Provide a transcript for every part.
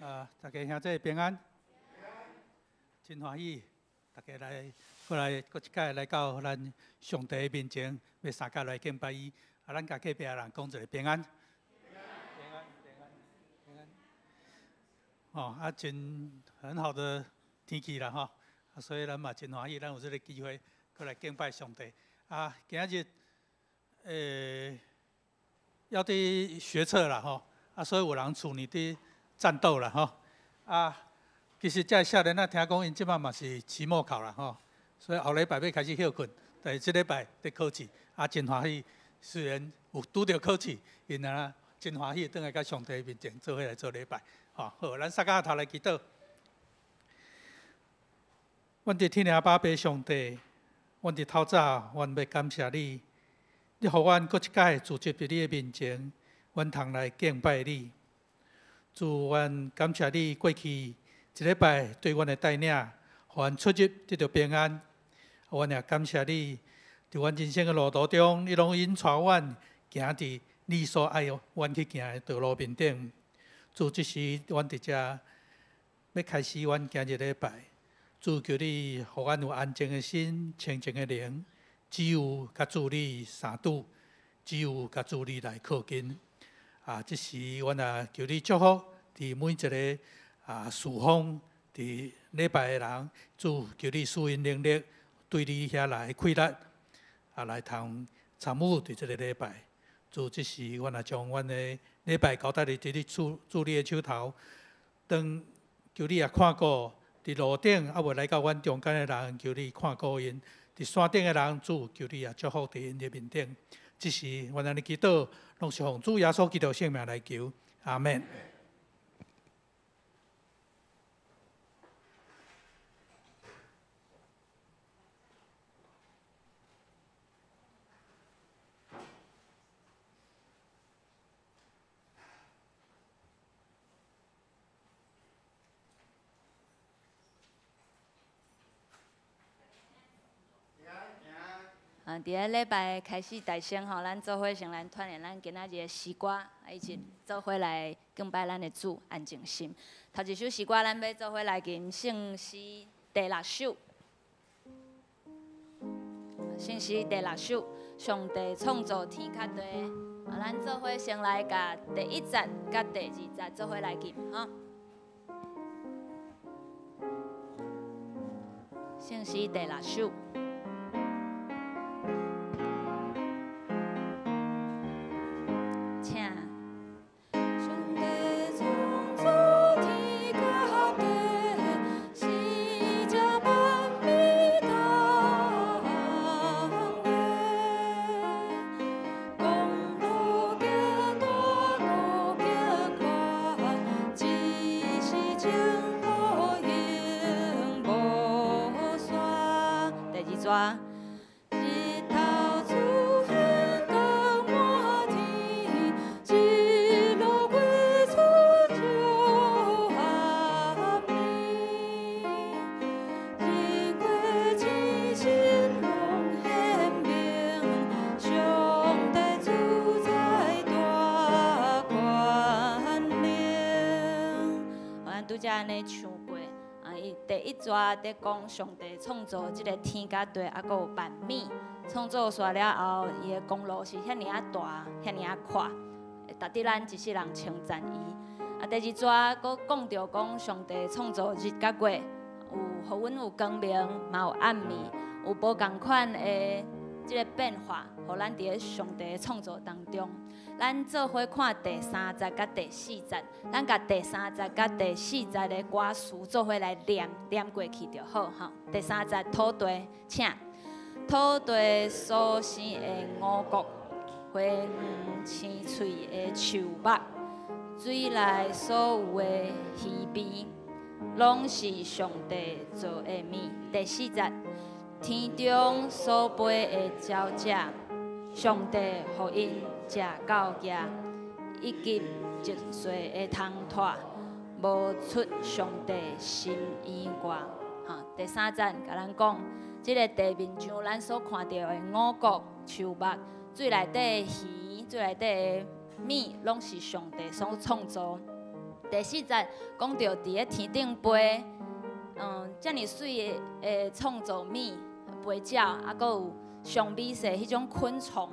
啊，大家兄弟平安，真歡喜，大家來過來，閣一擺來到咱上帝面前，欲相佮來敬拜伊。啊，咱共隔壁人講一个平安。平安，平安，平安。哦，啊，真很好的天氣啦，吼，啊，所以咱嘛真歡喜，咱有這个機會閣來敬拜上帝。啊，今仔日，要佇學測啦，吼，啊，所以有人厝裡佇戰鬥啦，吼，啊，其實這少年仔聽講，𪜶這擺嘛是期末考啦，吼，所以後禮拜欲開始歇睏，但是這禮拜佇考試，啊，真歡喜，雖然有拄著考試，𪜶啊真歡喜，轉來佮上帝面前做伙來做禮拜，吼，好，咱三跤頭來祈禱。阮佇天的阿爸父上帝，阮佇透早，阮欲感謝你，你予阮閣一擺聚集佇你的面前，阮通來敬拜你。主，阮感謝你過去一禮拜對阮的帶領，予阮出入得著平安。阮也感謝你，佇阮人生的路途中，你攏引帶阮行佇你所愛阮去行的道路面頂。主，這時阮佇遮欲開始阮今日禮拜，主求你予阮有安靜的心、清靜的靈，只有佮主你相拄，只有佮主你來靠近。啊！這時，阮也求你祝福，佇每一个啊事奉佇禮拜的人，主求你賜𪜶能力，對你遐來氣力，啊來通參與佇這个禮拜。主，這時，阮也將阮的禮拜交託佇你主主你的手頭，當求你也看顧佇路頂猶未來到阮中間的人，求你看顧𪜶；佇山頂的人，主求你也祝福佇𪜶的面頂。這時，阮按呢祈禱，攏是奉主耶穌基督聖名來求，阿們。啊，佇咧禮拜開始大聲吼，咱做伙先來團練咱今仔日的詩歌，啊，一起做伙來敬拜咱的主，安靜心。頭一首詩歌，咱欲做伙來吟聖詩第六首。聖詩第六首，上帝創造天佮地。啊，咱做伙先來共第一節佮第二節做伙來吟，吼。聖詩第六首。請。上帝創造天佮地，是這萬美同話。公路極大，閣極寬，只是情好永無煞。第二逝。日頭出現光滿天，日落月出照暗暝。日月星星攏顯明，上帝主宰大權能。咱拄才按呢唱過，啊，伊第一逝佇講上帝創造這个天佮地，啊，閣有萬物創造煞了後，伊的功勞是遐爾仔大，遐爾仔闊，會值得咱一世人稱讚伊。啊，第二逝閣講著講上帝創造日佮月，有予阮有光明，嘛有暗暝，有無仝款的這个變化，予咱佇咧上帝的創造當中。咱做伙看第三節佮第四節，咱共第三節佮第四節的歌詞做伙來念，念過去就好吼。第三節土地，請土地所生的五穀，花園青翠的樹木，水內所有的魚鱉，攏是上帝造的物。第四節，天中所飛的鳥隻，上帝予𪜶食到額，以及一歲的蟲豸，無出上帝心意外。哈，第三節共咱講，這个地面上咱所看著的五穀、樹木、水內底的魚、水內底的物，攏是上帝所創造。第四節講著佇咧天頂飛，遮爾媠的創造物，飛鳥，啊，閣有上美細彼種昆蟲，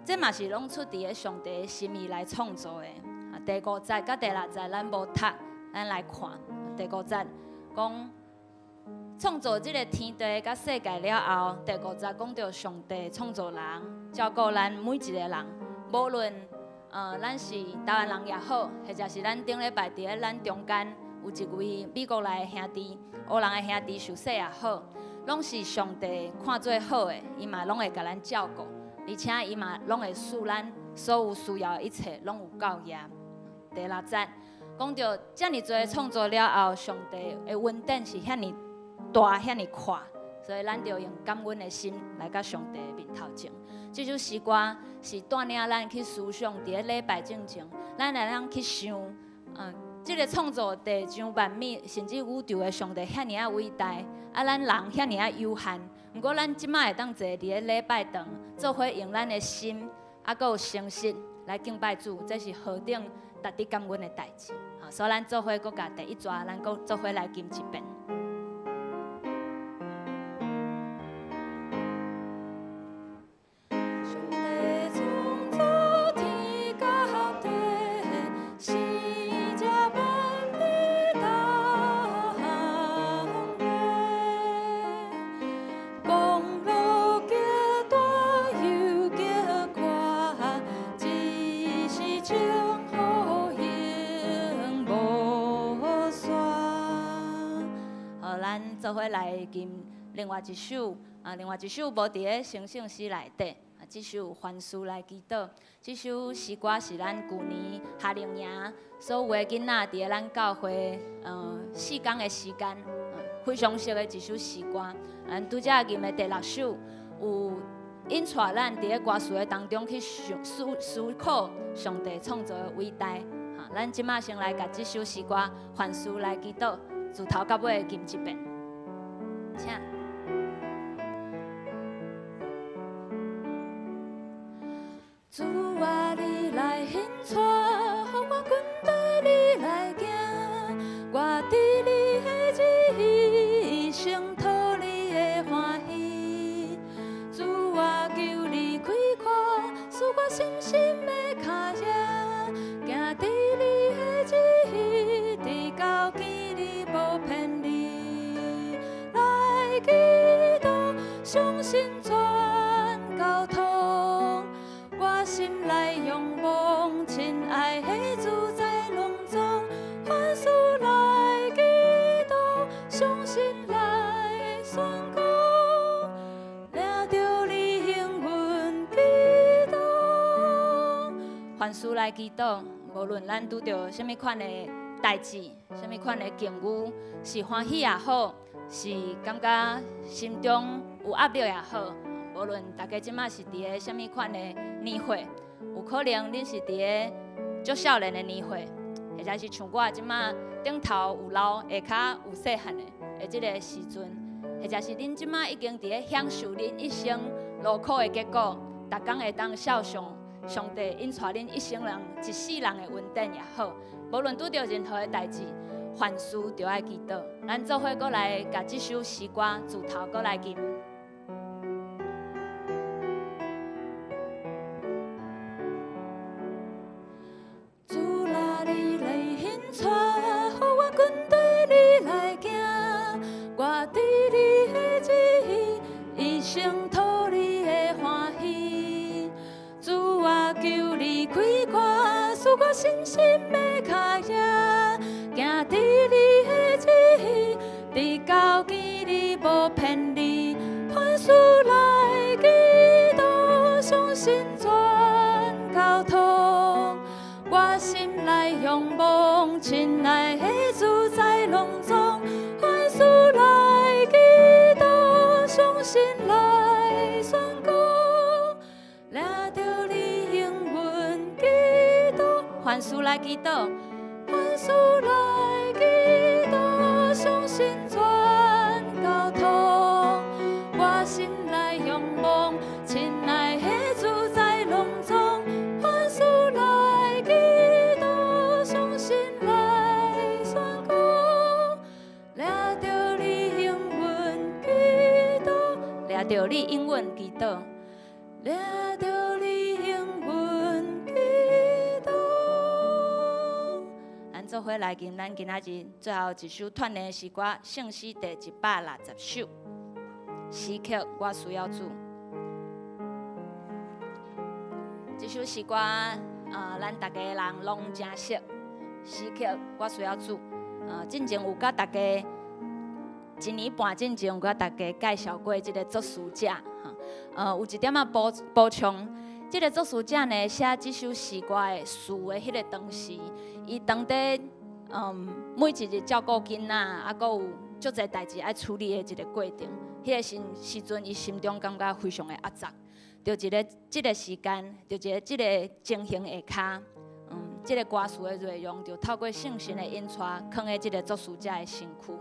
這嘛是攏出佇咧上帝心意來創造的。啊，第五節佮第六節咱無讀，咱來看。第五節講創造這个天地佮世界了後，第五節講著上帝創造人，照顧咱每一个人，無論咱是台灣人也好，或者是咱頂禮拜佇咧咱中間有一位美國來的兄弟，黑人的兄弟受洗也好，攏是上帝看做好的，伊嘛攏會共咱照顧，而且伊嘛攏會賜咱所有需要的一切，攏有夠額。第六節講著遮爾濟創造了後，上帝的恩典是遐爾大、遐爾闊，所以咱著用感恩的心來到上帝的面頭前。這首詩歌是帶領咱去思想，佇咧禮拜進前，咱來通去想，這个創造地上萬物，甚至宇宙的上帝遐爾仔偉大，啊，咱人遐爾仔有限。毋過咱這擺會當坐佇咧禮拜堂，做伙用咱的心，啊，閣有誠實來敬拜主，這是何等值得感恩的代誌。所以咱做伙閣共第一逝，咱閣做伙來吟一遍。上帝創造天佮地，生這萬物同家，公路極大又極寬，只是情雨永無煞。好，咱做伙來吟另外一首，啊，另外一首無佇咧成聖詩內底。這首凡事來祈禱，這首詩歌是咱舊年夏令營所有的囡仔佇咧咱教會，4工的時間，非常熟的一首詩歌。咱拄才吟的第六首，有引帶咱佇咧歌詞的當中去想思考上帝創造的偉大。哈，咱這擺先來共這首詩歌凡事來祈禱，自頭到尾吟一遍，請。主啊，你來引帶，予我跟綴你來行。我佇你的旨意，一生討你的歡喜。主啊，求你開闊，賜我信心的跤跡，行佇你的旨意，直到見你無偏離。來祈禱，相信全交託。我心內仰望，親愛的主在攏總，凡事來祈禱，相信來宣告，領著你應允祈禱。凡事來祈禱，無論咱拄著啥物款的代誌，啥物款的境遇，是歡喜也好，是感覺心中有壓力也好。無論大家這擺是佇咧啥物款的年歲，有可能恁是佇咧足少年的年歲，或者是像我這擺頂頭有老，下跤有細漢的這个時陣，或者是恁這擺已經佇咧享受恁一生勞苦的結果，逐工會當笑上上帝引帶恁一生人一世人的恩典也好，無論拄著任何的代誌，凡事著愛祈禱。咱做伙閣來共這首詩歌自頭閣來吟。主啊，你來引帶，予我跟綴你來行。我佇你的旨意，一生討你的歡喜。主啊，求你開闊，賜我信心的跤跡，行佇你的旨意，直到見你無偏離。凡事來祈禱，相信全交託。我心內仰望，親愛的主在攏總，凡事來祈禱，相信來宣告，領著你應允祈禱，凡事來祈禱，凡事來祈禱，相信全交託。我心內仰望，親愛的主在攏總，凡事來祈禱，相信來著你永遠祈禱，掠著你永遠祈禱。咱做伙來吟咱今仔日最後一首串聯的詩歌，聖詩第160首，時刻我需要主。這首詩歌，咱逐家人攏誠熟。時刻我需要主。進前有佮大家一年半進前有佮大家介紹過這个作詞者，有一點仔補充。這个作詞者呢，寫這首詩歌的詞的彼个當時，伊當佇每一日照顧囡仔，啊，閣有足濟代誌愛處理的一个過程。彼个時陣，伊心中感覺非常的壓榨。就一个這个時間，就一个這个情形下跤，這个歌詞的內容就透過聖神的引帶，囥佇這个作詞者的身軀。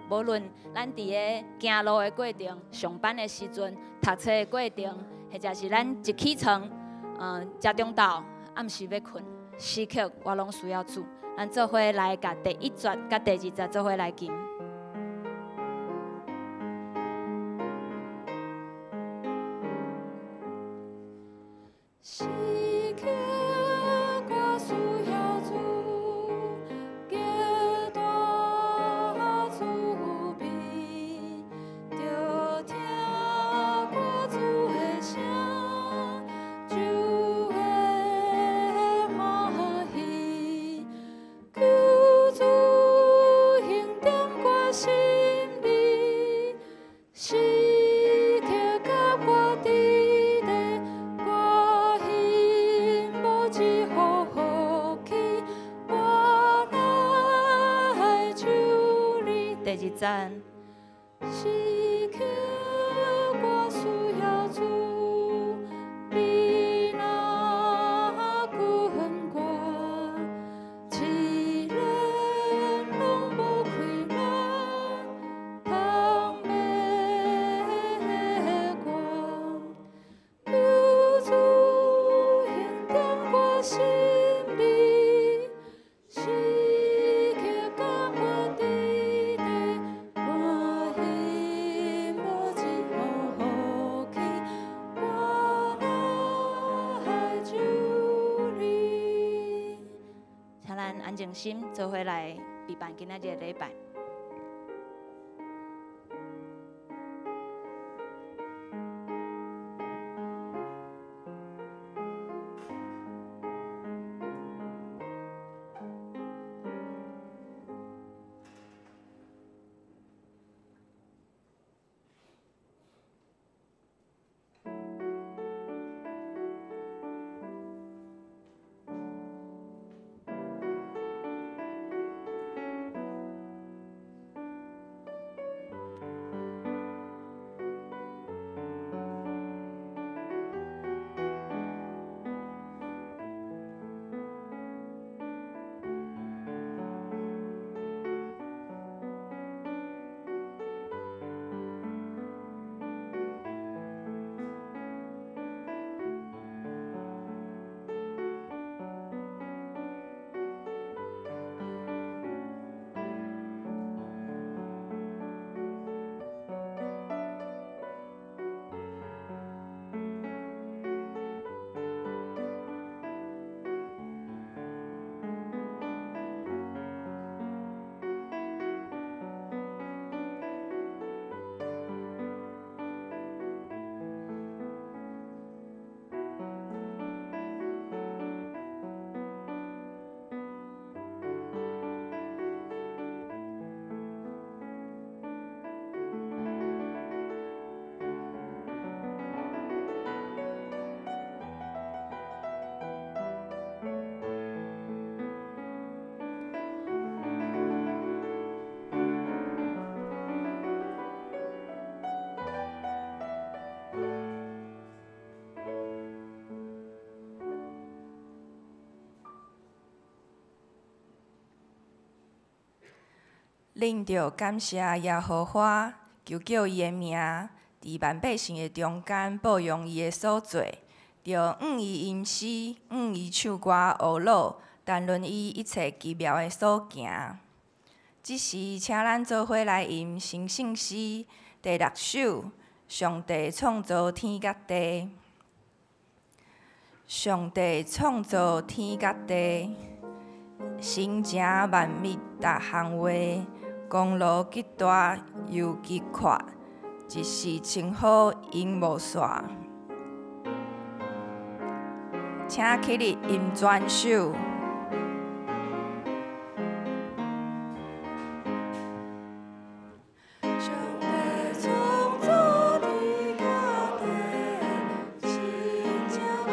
無論咱佇咧行路的過程、上班的時陣、讀冊的過程，或者是咱一起床，食中晝、暗時欲睏，時刻我攏需要主。咱做伙來共第一節佮第二節做伙來吟。時刻我需要主，極大慈悲，著聽我主的聲，就會歡喜。求主興點我心裡，時刻佮我佇咧。我彼無一予福氣，我來求你。第二節，時刻我需要主，你若困我，試煉攏無氣力，通欲我。求主興點我心裡，時刻佮我佇咧，我彼無一予福氣，我來求你。請咱安靜心，做伙來備辦今仔日的禮拜。恁著感謝耶和華，求叫伊的名，佇萬百姓的中間報揚伊的所做，著向伊吟詩，向伊唱歌呵咾，談論伊一切奇妙的所行。這時，請咱做伙來吟新聖詩第六首，上帝創造天佮地，上帝創造天佮地，生成萬物逐項話，功勞極大又極闊，一時穿好永無煞。請起立音專守。上帝創造天佮地，生成萬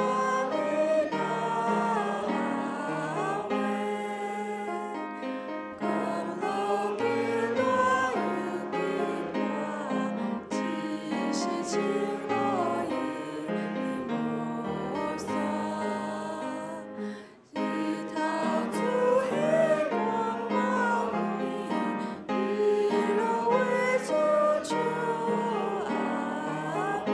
物逐項話，功勞極大又極闊，一時穿好永無煞。日頭主顯光茂輝，日落畫出笑暗暝。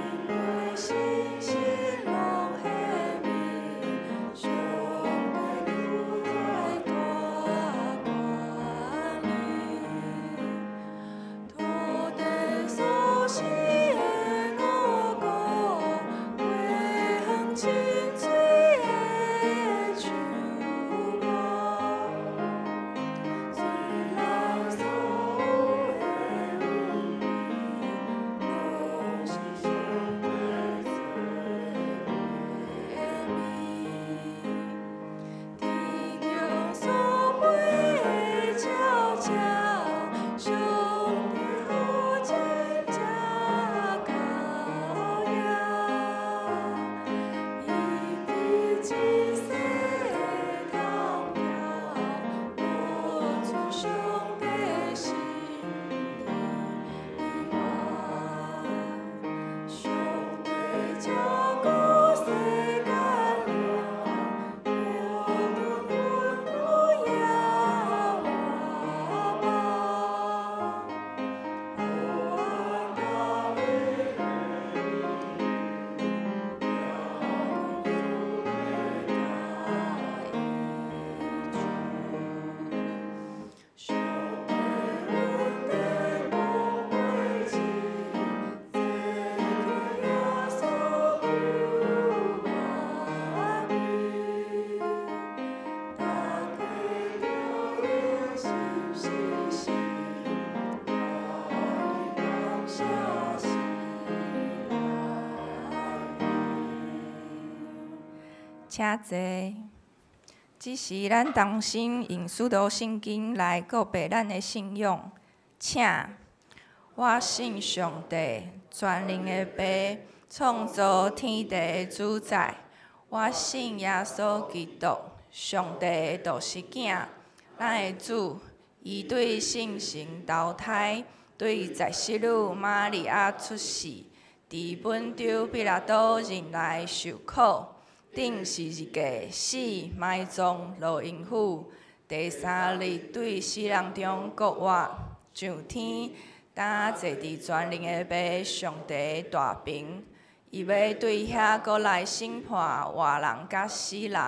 因為星星攏顯明，上帝主宰大權能。土地所生的五穀，花園青翠的樹木，雖然所有的有味，攏是上帝做的物。天空所飛的鳥鳥，上帝予真正教養。伊佇這世的頭條，活出上帝心意款。上帝照顧世間人，無論阮有抑活無。予阮大上帝恩典無過盡，祭天耶穌救萬民。大家著用心實心，來感謝時來臨。請坐。這時，咱同心用使徒信經來告白咱的信仰。請，我信上帝，全能的父，創造天地的主宰。我信耶穌基督，上帝的獨生囝，咱的主。伊對聖神投胎，對在洗女瑪利亞出世，佇本丟彼拉多任內受苦，釘十字架，死，埋葬，落陰府，第三日對死人中復活，上天，擔坐佇全能的父上帝大爿。伊欲對遐閣來審判活人佮死人。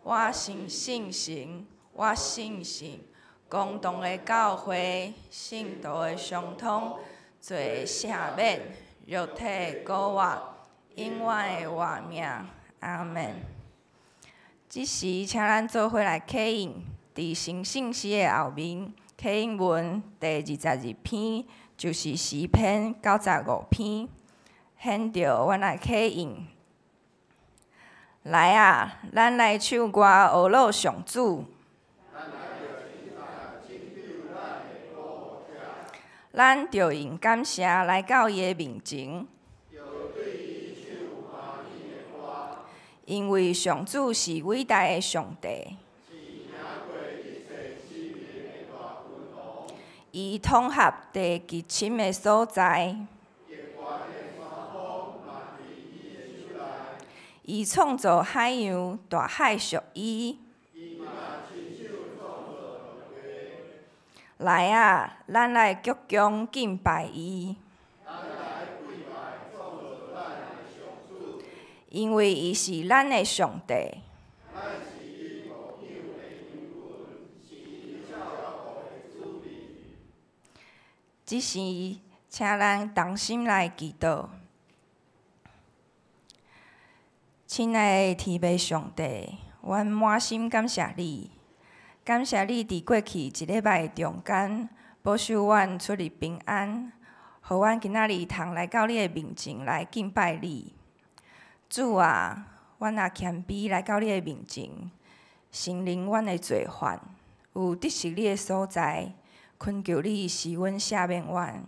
我信聖神，我信信公同的教會，聖徒的相通，罪赦免，肉體的復活，永遠的活命。阿門。這時，請咱做伙來啟應，佇成聖詩的後面，啟應文第22篇，就是詩篇95篇。現著阮來啟應。來啊，咱來唱歌呵咾上主。咱著用感謝來到伊的面前。因為上主是偉大的上帝，伊統合地極深的所在，伊創造海洋，大海屬伊。來啊，咱來鞠躬敬拜伊。因為伊是咱的上帝。這時，請咱同心來祈禱。親愛的天父上帝，阮滿心感謝你，感謝你佇過去一禮拜的中間，保守阮出入平安，予阮今仔日通來到你的面前來敬拜你。主啊，阮若謙卑來到你的面前，承認阮的罪犯，有得失你的所在，懇求你施恩赦免阮。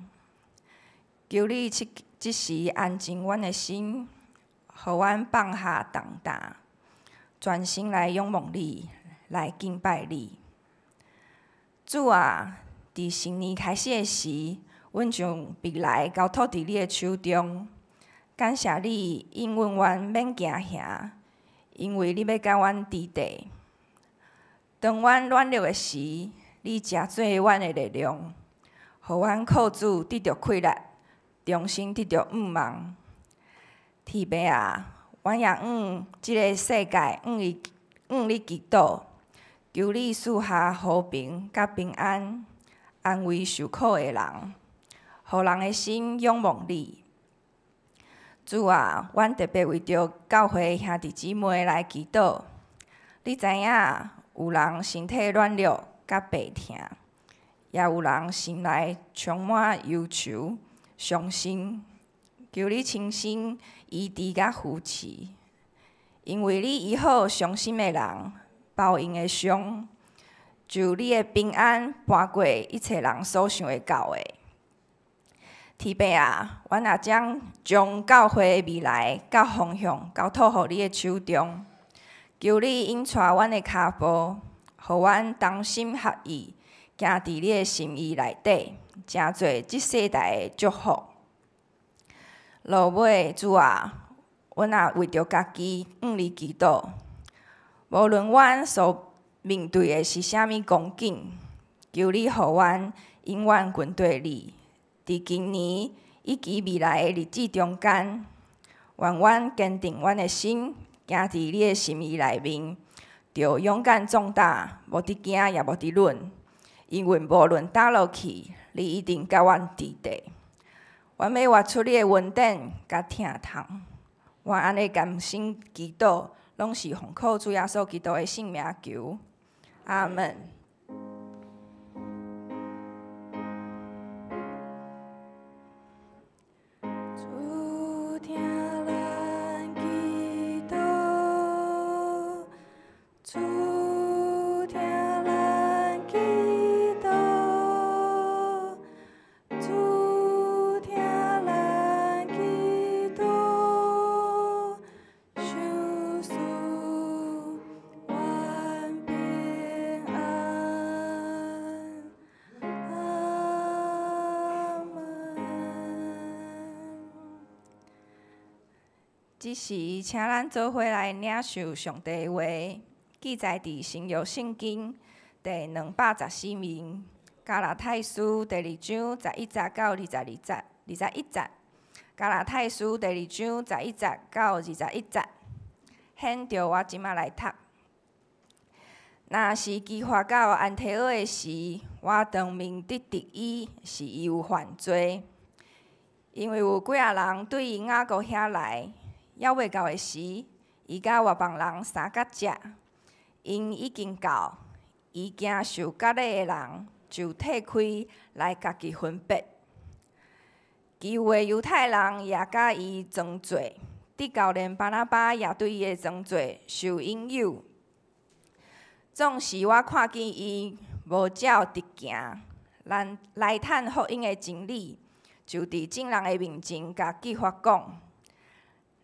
求你這這時安靜阮的心，予阮放下重擔，專心來仰望你，來敬拜你。主啊，佇新年開始的時，阮將未來交託佇你的手中。感謝你應允阮免驚嚇，因為你欲佮阮佇佇。當阮軟弱的時，你成做阮的力量，予阮靠主得著氣力，重新得著向望。天父啊，阮也向這个世界向伊向你祈禱，求你賜下和平佮平安，安慰受苦的人，予人的心仰望你。主啊，阮特別為著教會兄弟姊妹來祈禱。你知影有人身體軟弱佮病疼，也有人心內充滿憂愁、傷心。求你親身醫治佮扶持，因為你醫好傷心的人，包𪜶的傷，就你的平安搬過一切人所想會到的。天父啊，阮也將將教會的未來佮方向交託予你的手中，求你引帶阮的跤步，予阮同心合意，行佇你的心意內底，成做這世代的祝福。落尾，主啊，阮也為著家己向你祈禱，無論阮所面對的是啥物光景，求你予阮永遠跟綴你。佇今年以及未來的日子中間，願阮堅定阮的心，行佇你的心意內面，著勇敢壯膽，無佇驚也無佇忍，因為無論佗落去，你一定佮阮佇佇。阮欲活出你的恩典佮疼痛。阮按呢甘心祈禱，攏是奉靠主耶穌基督的聖名求。阿門。主聽咱祈禱，主聽咱祈禱，主聽咱祈禱，賞賜阮平安。阿門。這時，請咱做伙來領受上帝的話，記載佇新約聖經第214面，加拉太書第二章十一節到22節，21節。加拉太書第二章十一節到21節，現著我這馬來讀。若是磯法到安提阿的時，我當面得著伊，是伊有犯罪，因為有幾仔人對雅各遐來，猶未到的時，伊佮外邦人相佮食，𪜶已經到，伊驚受割禮的人就退開來家己分別。其餘的猶太人也佮伊裝做，直到連巴拿巴也對伊的裝做受引誘。總是我看見伊無照直行，咱來探福音的真理，就佇眾人的面前共磯法講：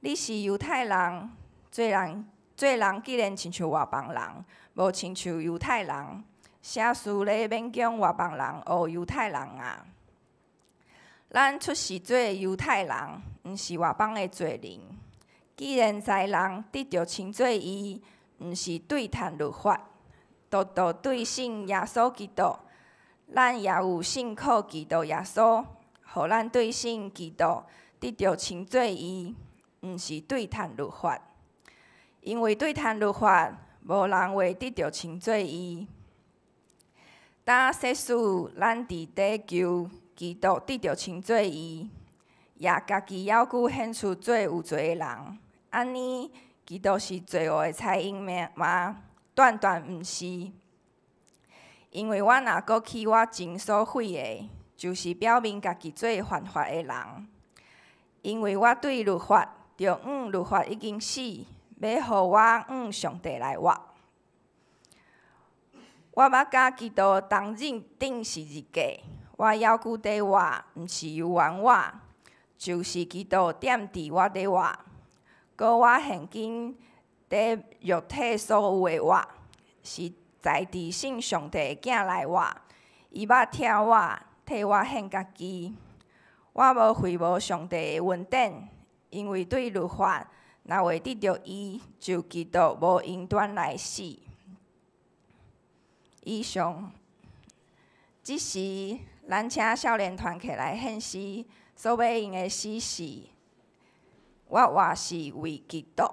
你是猶太人，做人做人既然親像外邦人，無親像猶太人，啥事咧勉強外邦人學猶太人啊？咱出世做猶太人，毋是外邦的罪人。既然在人得著稱做義，毋是對趁律法，獨獨對信耶穌基督，咱也有信靠基督耶穌，予咱對信基督得著稱做義，毋是對趁律法。因為對趁律法，無人會得著稱做義。當世事，咱佇底求基督得著稱做義，也家己猶閣顯出做有罪的人。按呢，基督是罪惡的差役嗎？斷斷毋是。因為我若閣去我前所悔的，就是表明家己做犯法的人。因為我對律法，著向律法已經死，欲予我向上帝來活。我捌佮基督同釘釘十字架，我猶閣佇活，毋是由原我，就是基督踮佇我佇活。閣我現今佇肉體所有的活，是在佇信上帝的囝來活。伊捌疼我，替我獻家己。我無廢無上帝的恩典，因為對律法，若會得著義，就基督無應當來死。以上，這時咱請少年團起來獻詩，所欲用的詩是：我活是為基督。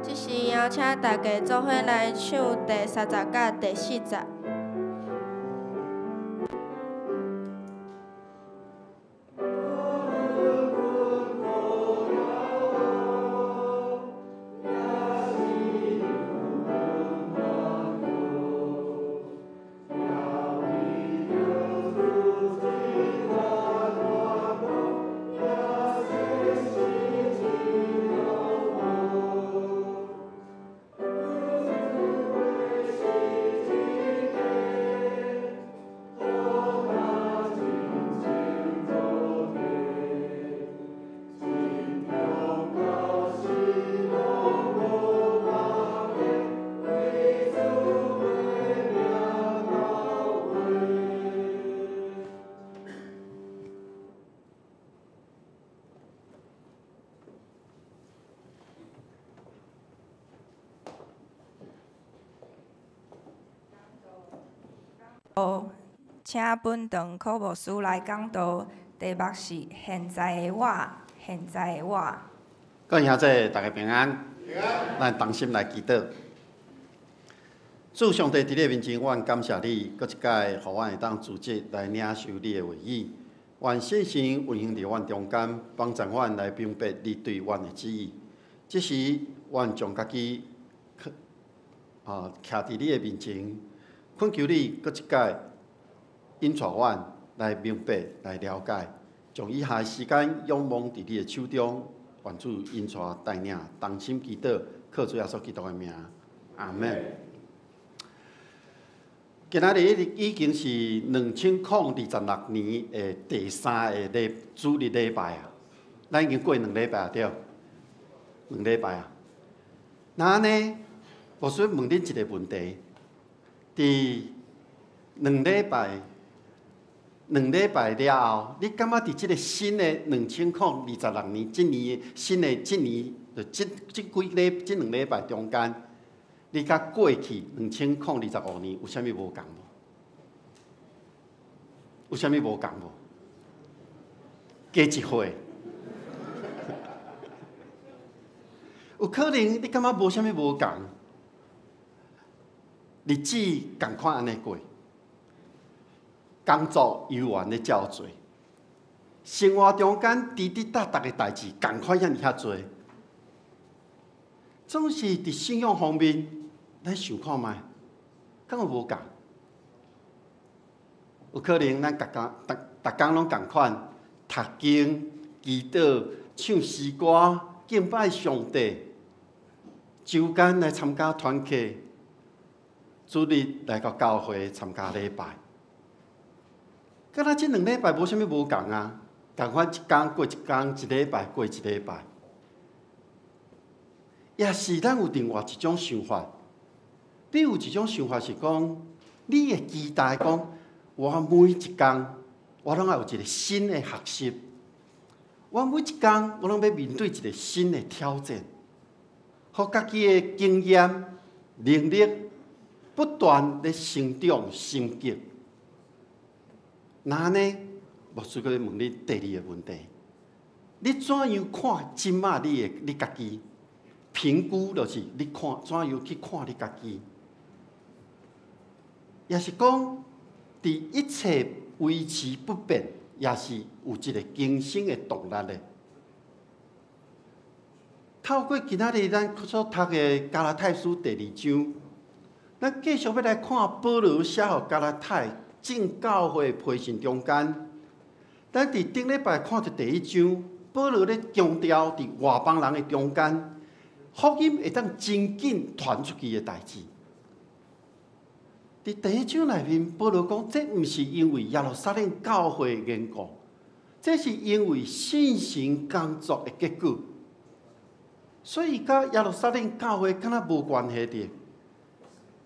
這時邀請大家做伙來唱第三十佮第四十。請本堂柯牧師來講道，題目是現在的我，現在的我。各位兄弟，大家平安。咱同心來祈禱。主上帝佇你的面前，阮感謝你，閣一擺，予阮會當組織來領受你的話語。願聖神運行佇阮中間，幫助阮來明白你對阮的旨意。這時，阮將家己徛佇你的面前，懇求你閣一擺引帶阮來明白、來了解，將以下的時間仰望佇你的手中，願主引帶帶領，同心祈禱，靠主耶穌基督的名，阿們。今仔日已經是2026年的第三个禮主日禮拜啊，咱已經過兩禮拜啊，對？兩禮拜啊。那按呢，牧師問恁一個問題：佇兩禮拜，兩禮拜了後，你感覺佇這個新的2026年這年新的這年，就這這幾禮這兩禮拜中間，你佮過去2025年有啥物無仝無？有啥物無仝無？加一歲，有可能你感覺無啥物無仝，日子仝款按呢過，工作猶原咧照做，生活中間滴滴答答的代誌仝款遐爾遐濟，總是佇信仰方面，咱想看覓，敢有無仝？有可能咱逐工、逐逐工攏仝款，讀經、祈禱、唱詩歌、敬拜上帝，週間來參加團契，主日來到教會參加禮拜。敢若這兩禮拜無啥物無仝啊，仝款一工過一工，一禮拜過一禮拜。也是咱有另外一種想法，你有一種想法是講，你會期待講，我每一工我攏愛有一個新的學習，我每一工我攏欲面對一個新的挑戰，予家己的經驗、能力不斷咧成長升級。那按呢，牧師閣欲問你第二个問題：你怎樣看這馬你的你家己？評估就是你看怎樣去看你家己，也是講，佇一切維持不變，也是有一個更新的動力的。透過今仔日咱所讀的加拉太書第二章，咱繼續欲來看保羅寫予加拉太眾教會批信中間，咱佇頂禮拜看著第一章，保羅咧強調佇外邦人的中間，福音會當真緊傳出去的代誌。佇第一章內面，保羅講，這毋是因為耶路撒冷教會的緣故，這是因為聖神工作的結果。所以，佮耶路撒冷教會敢若無關係的。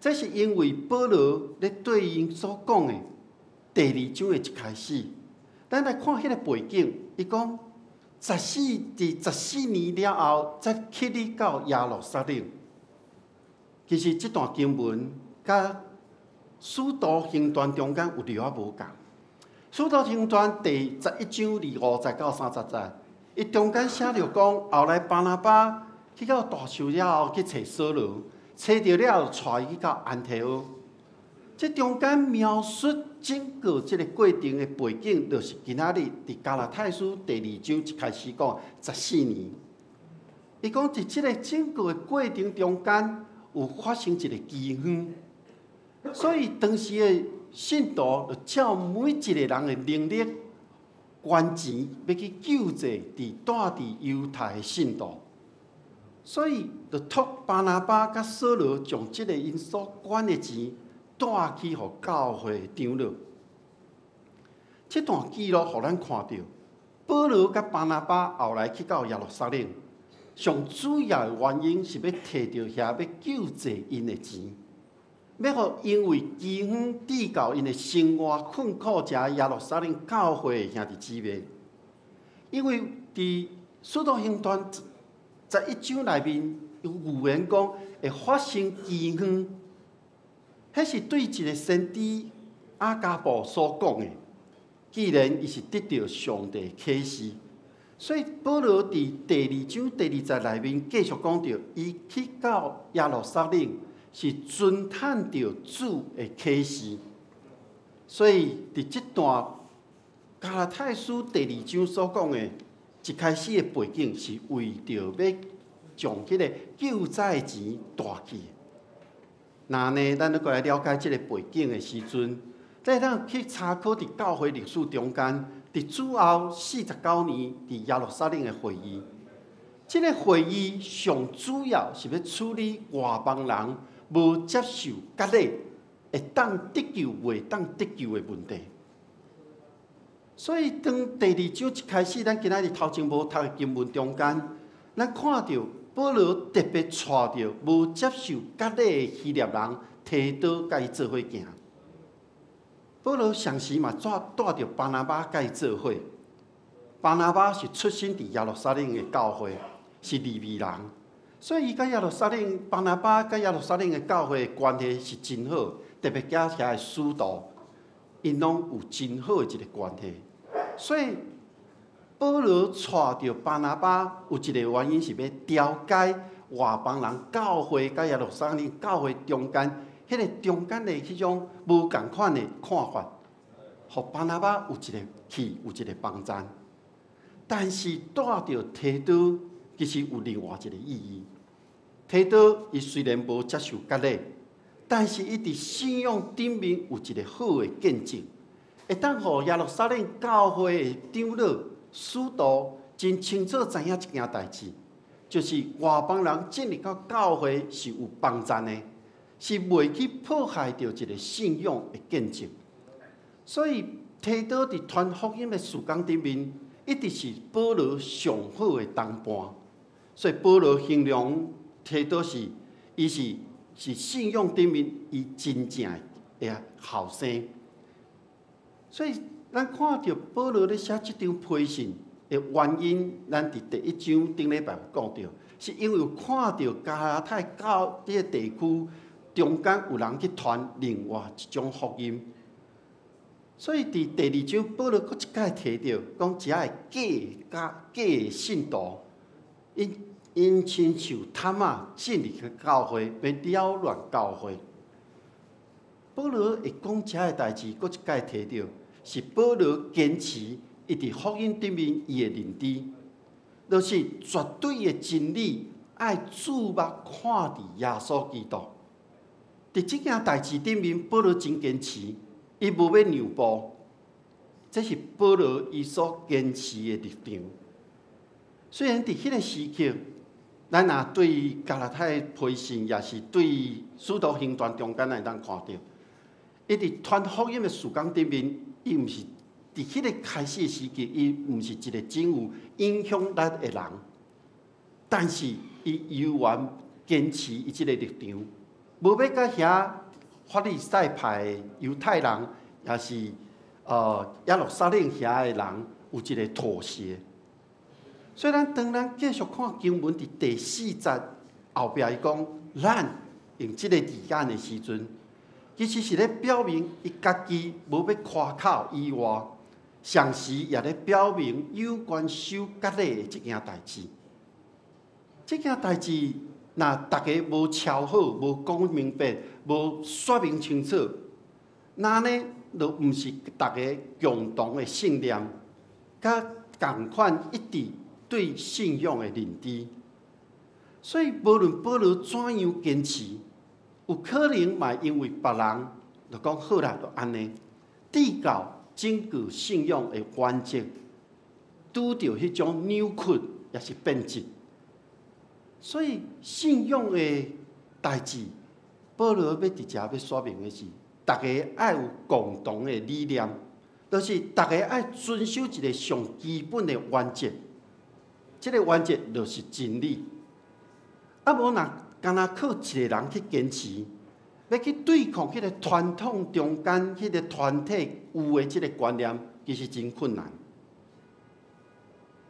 這是因為保羅咧對𪜶所講的第二章的一開始，咱來看彼个背景，伊講佇十四年了後，才去你到耶路撒冷。其實這段經文佮使徒行傳中間有略仔無仝。使徒行傳第11章25節到30節，伊中間寫著講，後來巴拿巴去到大數了後，去揣掃羅，揣著了後，帶伊去到安提阿。這中間描述整個這个過程的背景，就是今仔日佇加拉太書第二章一開始講十四年。伊講佇這个整個的過程中間，有發生一個饑荒，所以當時的信徒就照每一個人的能力捐錢，欲去救濟佇住佇猶太的信徒。所以就託巴拿巴佮掃羅將這个𪜶所捐的錢帶去予教會長老。這段記錄予咱看著，保羅佮巴拿巴後來去到耶路撒冷，上主要的原因是欲提著遐欲救濟𪜶的錢，欲予因為饑荒致到𪜶的生活困苦遮耶路撒冷教會的兄弟姊妹。因為佇使徒行傳11章內面有預言講會發生饑荒，彼是對一个先知亞迦布所講的。既然伊是得著上帝啟示，所以保羅佇第二章第二節內面繼續講著，伊去到耶路撒冷是遵趁著主的啟示。所以佇這段加拉太書第二章所講的，一開始的背景是為著欲將彼个救災的錢帶去。那呢，咱閣來了解這个背景的時陣，咱會當去查考佇教會歷史中間，佇主後49年佇耶路撒冷的會議。這个會議上主要是欲處理外邦人無接受割禮會當得救袂當得救的問題。所以，當第二章一開始，咱今仔日頭前無讀的經文中間，咱看著保羅特別帶著無接受割禮的希臘人提多佮伊做伙行。保羅同時嘛帶帶著巴拿巴佮伊做伙。巴拿巴是出身佇耶路撒冷的教會，是利未人，所以伊佮耶路撒冷巴拿巴佮耶路撒冷的教會的關係是真好，特別佮遐的使徒，𪜶攏有真好的一个關係。所以保羅帶著巴拿巴有一个原因是欲調解外邦人教會佮耶路撒冷教會中間彼个中間的彼種無仝款的看法，予巴拿巴有一个去有一个幫贊。但是帶著提多其實有另外一个意義。提多伊雖然無接受割禮，但是伊佇信仰頂面有一个好的見證，會當予耶路撒冷教會的長老、使徒真清楚知影一件代誌，就是外邦人進入到教會是有幫贊的，是袂去破壞著一个信仰的見證。所以提多佇傳福音的事工頂面，一直是保羅上好的同伴。所以保羅形容提多是，伊是信仰頂面伊真正的後生。所以咱看著保羅咧寫這張批信的原因，咱佇第一章頂禮拜有講著，是因為有看著加拉太教這个地區中間有人去傳另外一種福音。所以佇第二章，保羅閣一擺提著，講遮的假假的信徒，𪜶𪜶親像探仔進入去教會，欲擾亂教會。保羅會講遮的代誌，閣一擺提著，是保羅堅持伊佇福音頂面伊的認知，就是絕對的真理，愛注目看佇耶穌基督。佇這件代誌頂面，保羅真堅持，伊無欲讓步，這是保羅伊所堅持的立場。雖然佇彼个時刻，咱若對加拉太批信，抑是對使徒行傳中間，會當看著，伊佇傳福音的事工頂面，伊毋是佇彼個開始的時期，伊毋是一个真有影響力的人，但是伊猶原堅持伊這个立場，無欲佮遐法利賽派的猶太人，抑是耶路撒冷遐的人有一个妥協。所以咱當咱繼續看經文佇第四節後壁，伊講咱用這个字眼的時陣，其實是咧表明伊家己無欲誇口以外，同時也咧表明有關守割禮的這件代誌。這件代誌若逐家無敲好、無講明白、無說明清楚，那呢就毋是逐家共同的信念，佮仝款一致對信仰的認知。所以無論保羅怎樣堅持，有可能嘛因為別人就講好啦，就按呢，直到整個信仰的原則拄著彼種扭曲，抑是變質。所以信仰的代誌，保羅欲佇遮欲說明的是，逐家愛有共同的理念，就是逐家愛遵守一个上基本的原則。這个原則就是真理。啊，無若干焦靠一个人去堅持，欲去對抗彼个傳統中間彼个團體有的這个觀念，其實真困難。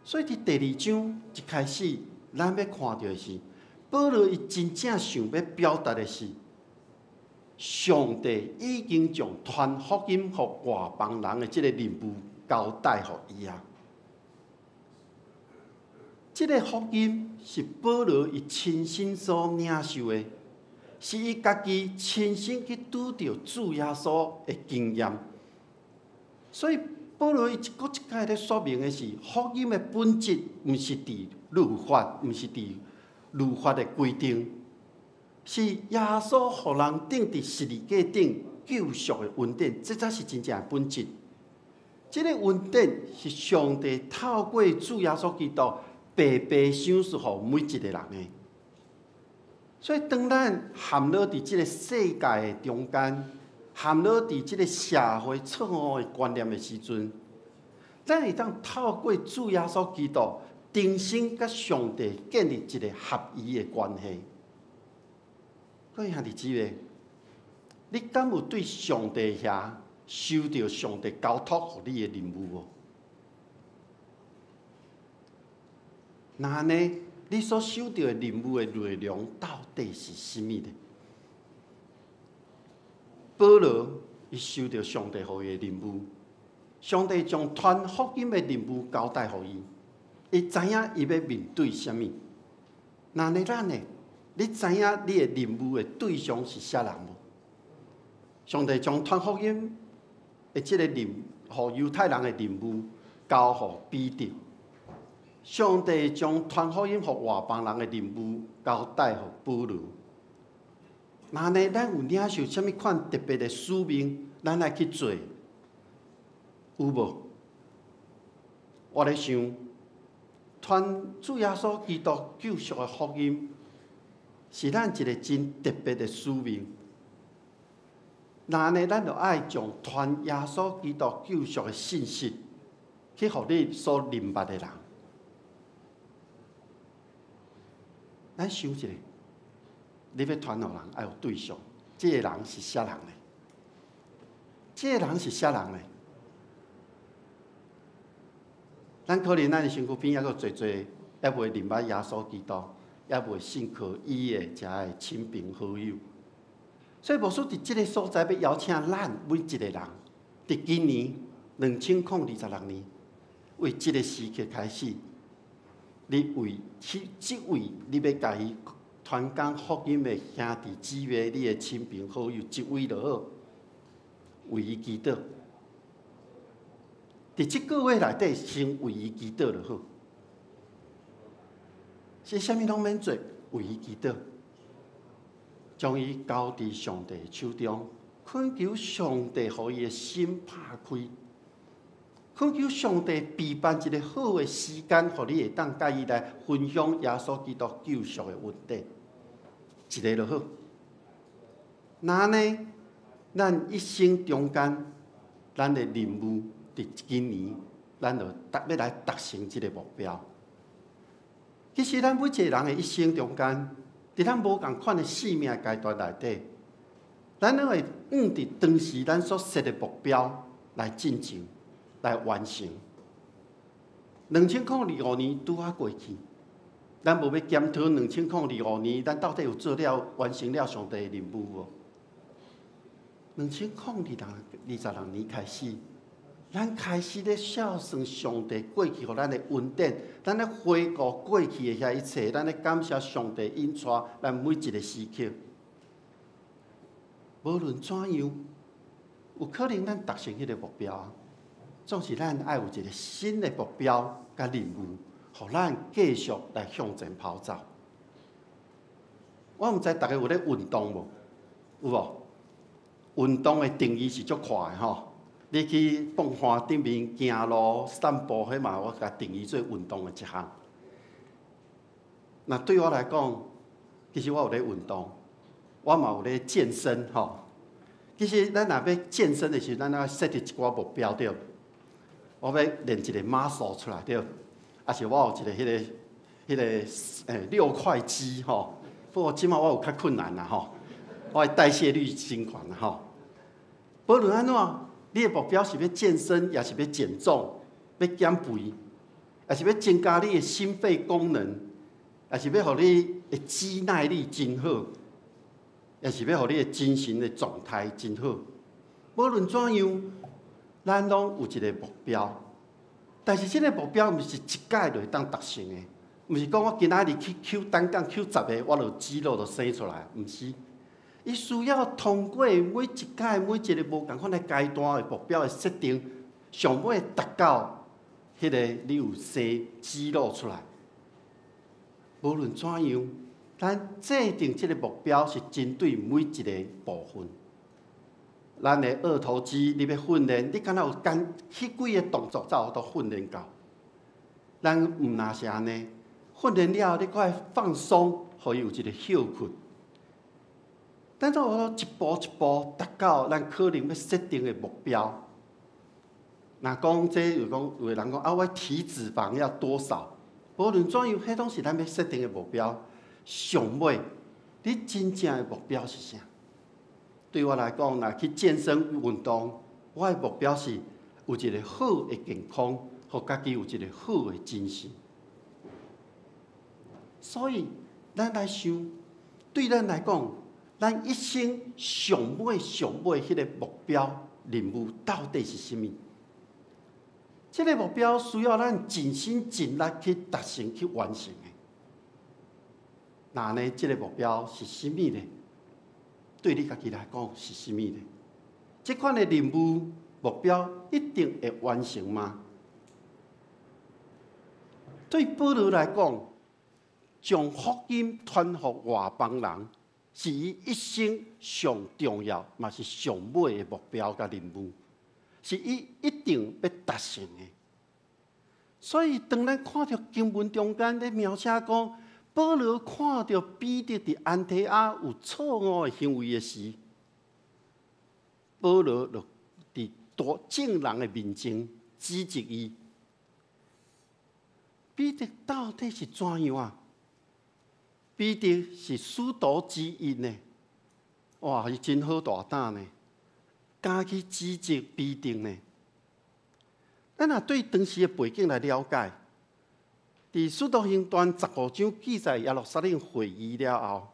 所以佇第二章一開始，咱欲看著的是，保羅伊真正想欲表達的是，上帝已經將傳福音予外邦人的這个任務交代予伊啊。這个福音是保羅伊親身所領受的，是伊家己親身去拄著主耶穌的經驗。所以保羅伊一閣一擺咧說明的是，福音的本質毋是佇律法，毋是佇律法的規定，是耶穌予人釘佇十字架頂救贖的恩典，這才是真正的本質。這个恩典是上帝透過主耶穌基督白白賞賜予每一个人的。所以當咱陷落佇這个世界的中間，陷落佇這个社會錯誤的觀念的時陣，咱會當透過主耶穌基督，重新佮上帝建立一个合一的關係。各位兄弟姊妹，你敢有對上帝遐收著上帝交託予你的任務無？若按呢，你所收著的任務的內容到底是啥物呢？保羅伊收著上帝予伊的任務，上帝將傳福音的任務交代予伊，伊知影伊欲面對啥物。若按呢咱呢？你知影你的任務的對象是啥人無？上帝將傳福音的這个任予猶太人的任務交予彼得。上帝將傳福音予外邦人的任務交代予保羅。若按呢，咱有領受啥物款特別的使命，咱愛去做。有無？我咧想，傳主耶穌基督救贖的福音，是咱一个真特別的使命。若按呢，咱就愛將傳耶穌基督救贖的信息，去予你所認捌的人。咱想一下，你欲傳予人，愛有對象，這个人是啥人呢？這个人是啥人呢？咱可能咱的身軀邊猶閣濟濟，猶未認捌耶穌基督，猶未信靠伊的遮的親朋好友。所以牧師佇這个所在欲邀請咱每一个人，佇今年2026年，為這个時刻開始，你為這這位你欲共伊傳講福音的兄弟姊妹，你的親朋好友一位就好，為伊祈禱。佇這個月內底，先為伊祈禱就好。是啥物攏免做，為伊祈禱，將伊交佇上帝手中，懇求上帝予伊的心拍開，懇求上帝備辦一个好的時間，予你會當佮伊來分享耶穌基督救贖的恩典，一个就好。若按呢，咱一生中間，咱的任務。佇今年，咱就達欲來達成這个目標。其實，咱每一个人的一生中間，佇咱無仝款的生命階段內底，咱攏會按佇當時咱所設的目標來進前，來完成。2025年拄仔過去，咱無欲檢討2025年，咱到底有做了完成了上帝的任務無？2026年開始，咱開始咧孝順上帝過去予咱的恩典，咱咧回顧過去的遐一切，咱咧感謝上帝引帶咱每一個時刻。無論怎樣，有可能咱達成彼个目標，總是咱愛有一個新的目標佮任務，予咱繼續來向前跑走。我毋知逐家有咧運動無？有無？運動的定義是足闊的吼。你去蹦山頂面行路、散步，彼嘛我共定義做運動的一項。若對我來講，其實我有咧運動，我嘛有咧健身吼。其實咱若欲健身的時陣，咱愛設定一寡目標對。我欲練一個 muscle 出來對，抑是我有一個彼个彼个六塊肌吼。不過這馬我有較困難啦吼，我的代謝率真懸啦吼。無論按怎，你的目標是欲健身，抑是欲減重，欲減肥，抑是欲增加你的心肺功能，抑是欲予你的肌耐力真好，抑是欲予你的精神的狀態真好。無論怎樣，咱攏有一个目標，但是這个目標毋是一擺就會當達成的，毋是講我今仔日去抾單槓抾十个，我就肌肉就生出來，毋是。伊需要通過每一擺每一个無仝款的階段的目標的設定，上尾達到彼个你有生肌肉出來。無論怎樣，咱制定這个目標是針對每一个部分。咱的二頭肌，你欲訓練，你敢若有講彼幾个動作才有法度訓練到。咱毋若是按呢，訓練了後，你閣愛放鬆，予伊有一个歇睏。咱才有法度一步一步達到咱可能欲設定的目標。若講這有講有的人講啊，我體脂肪要多少？無論怎樣，彼攏是咱欲設定的目標。上尾，你真正的目標是啥？對我來講，若去健身運動，我的目標是有一个好的健康，予家己有一个好的精神。所以，咱來想，對咱來講，咱一生上尾上尾彼个目標任務到底是啥物？這个目標需要咱盡心盡力去達成、去完成的。那呢，這个目標是啥物呢？對你家己來講是啥物呢？這款的任務目標一定會完成嗎？對保羅來講，將福音傳予外邦人，是伊一生上重要，嘛是上尾的目標佮任務。是伊一定欲達成的。所以，當咱看著經文中間咧描寫講，保羅看著彼得佇安提阿有錯誤的行為的時，保羅就佇大眾人的面前指責伊。彼得到底是怎樣啊？彼得是使徒之一呢，哇！伊真好大膽呢，敢去指責彼得呢。咱若對當時的背景來了解，佇使徒行傳15章記載耶路撒冷會議了後，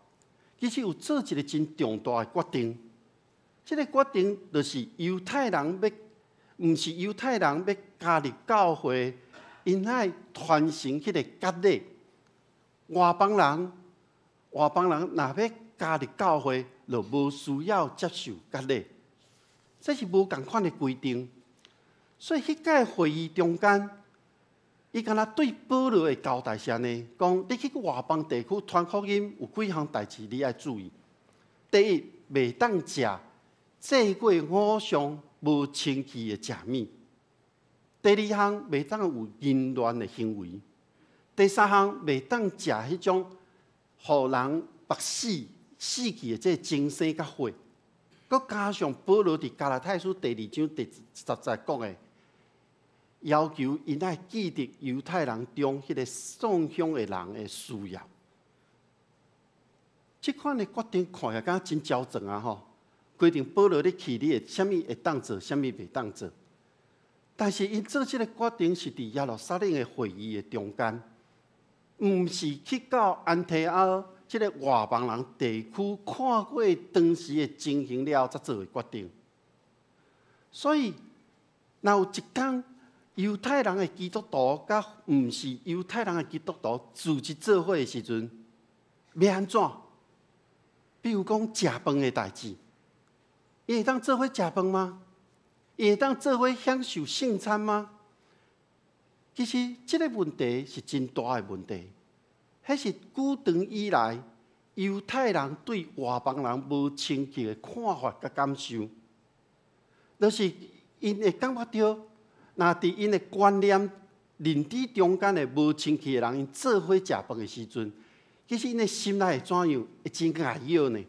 其實有做一個真重大的決定。這个決定就是猶太人欲，毋是猶太人欲加入教會，𪜶愛傳承彼個割禮。外邦人，外邦人若欲加入教會，就無需要接受割禮。這是無仝款的規定。所以彼屆會議中間，伊敢若對保羅的交代是按呢，講你去外邦地區傳福音有幾項代誌你愛注意。第一，袂當食祭過偶像無清氣的食物。第二項，袂當有淫亂的行為。第三項，袂當食彼種予人縛死死去的這個精牲佮血。閣加上保羅佇加拉太書第二章第10節講的，要求𪜶愛記得猶太人中彼个送香的人的需要。這款的決定看起來敢若真刁鑽啊！吼，規定保羅你去，你會啥物會當做，啥物袂當做。但是𪜶做這个決定是佇耶路撒冷的會議的中間，毋是去到安提阿這个外邦人地區看過當時的情形了後，才做的決定。所以，若有一工猶太人的基督徒佮毋是猶太人的基督徒聚集做伙的時陣，欲按怎？比如講食飯的代誌，𪜶會當做伙食飯嗎？𪜶會當做伙享受聖餐嗎？其實這个問題是真大的問題，彼是古長以來猶太人對外邦人無清氣的看法佮感受，就是𪜶會感覺著，若佇𪜶的觀念認知中間的無清氣的人，𪜶做伙食飯的時陣，其實𪜶的心內會怎樣？會真礙擾呢？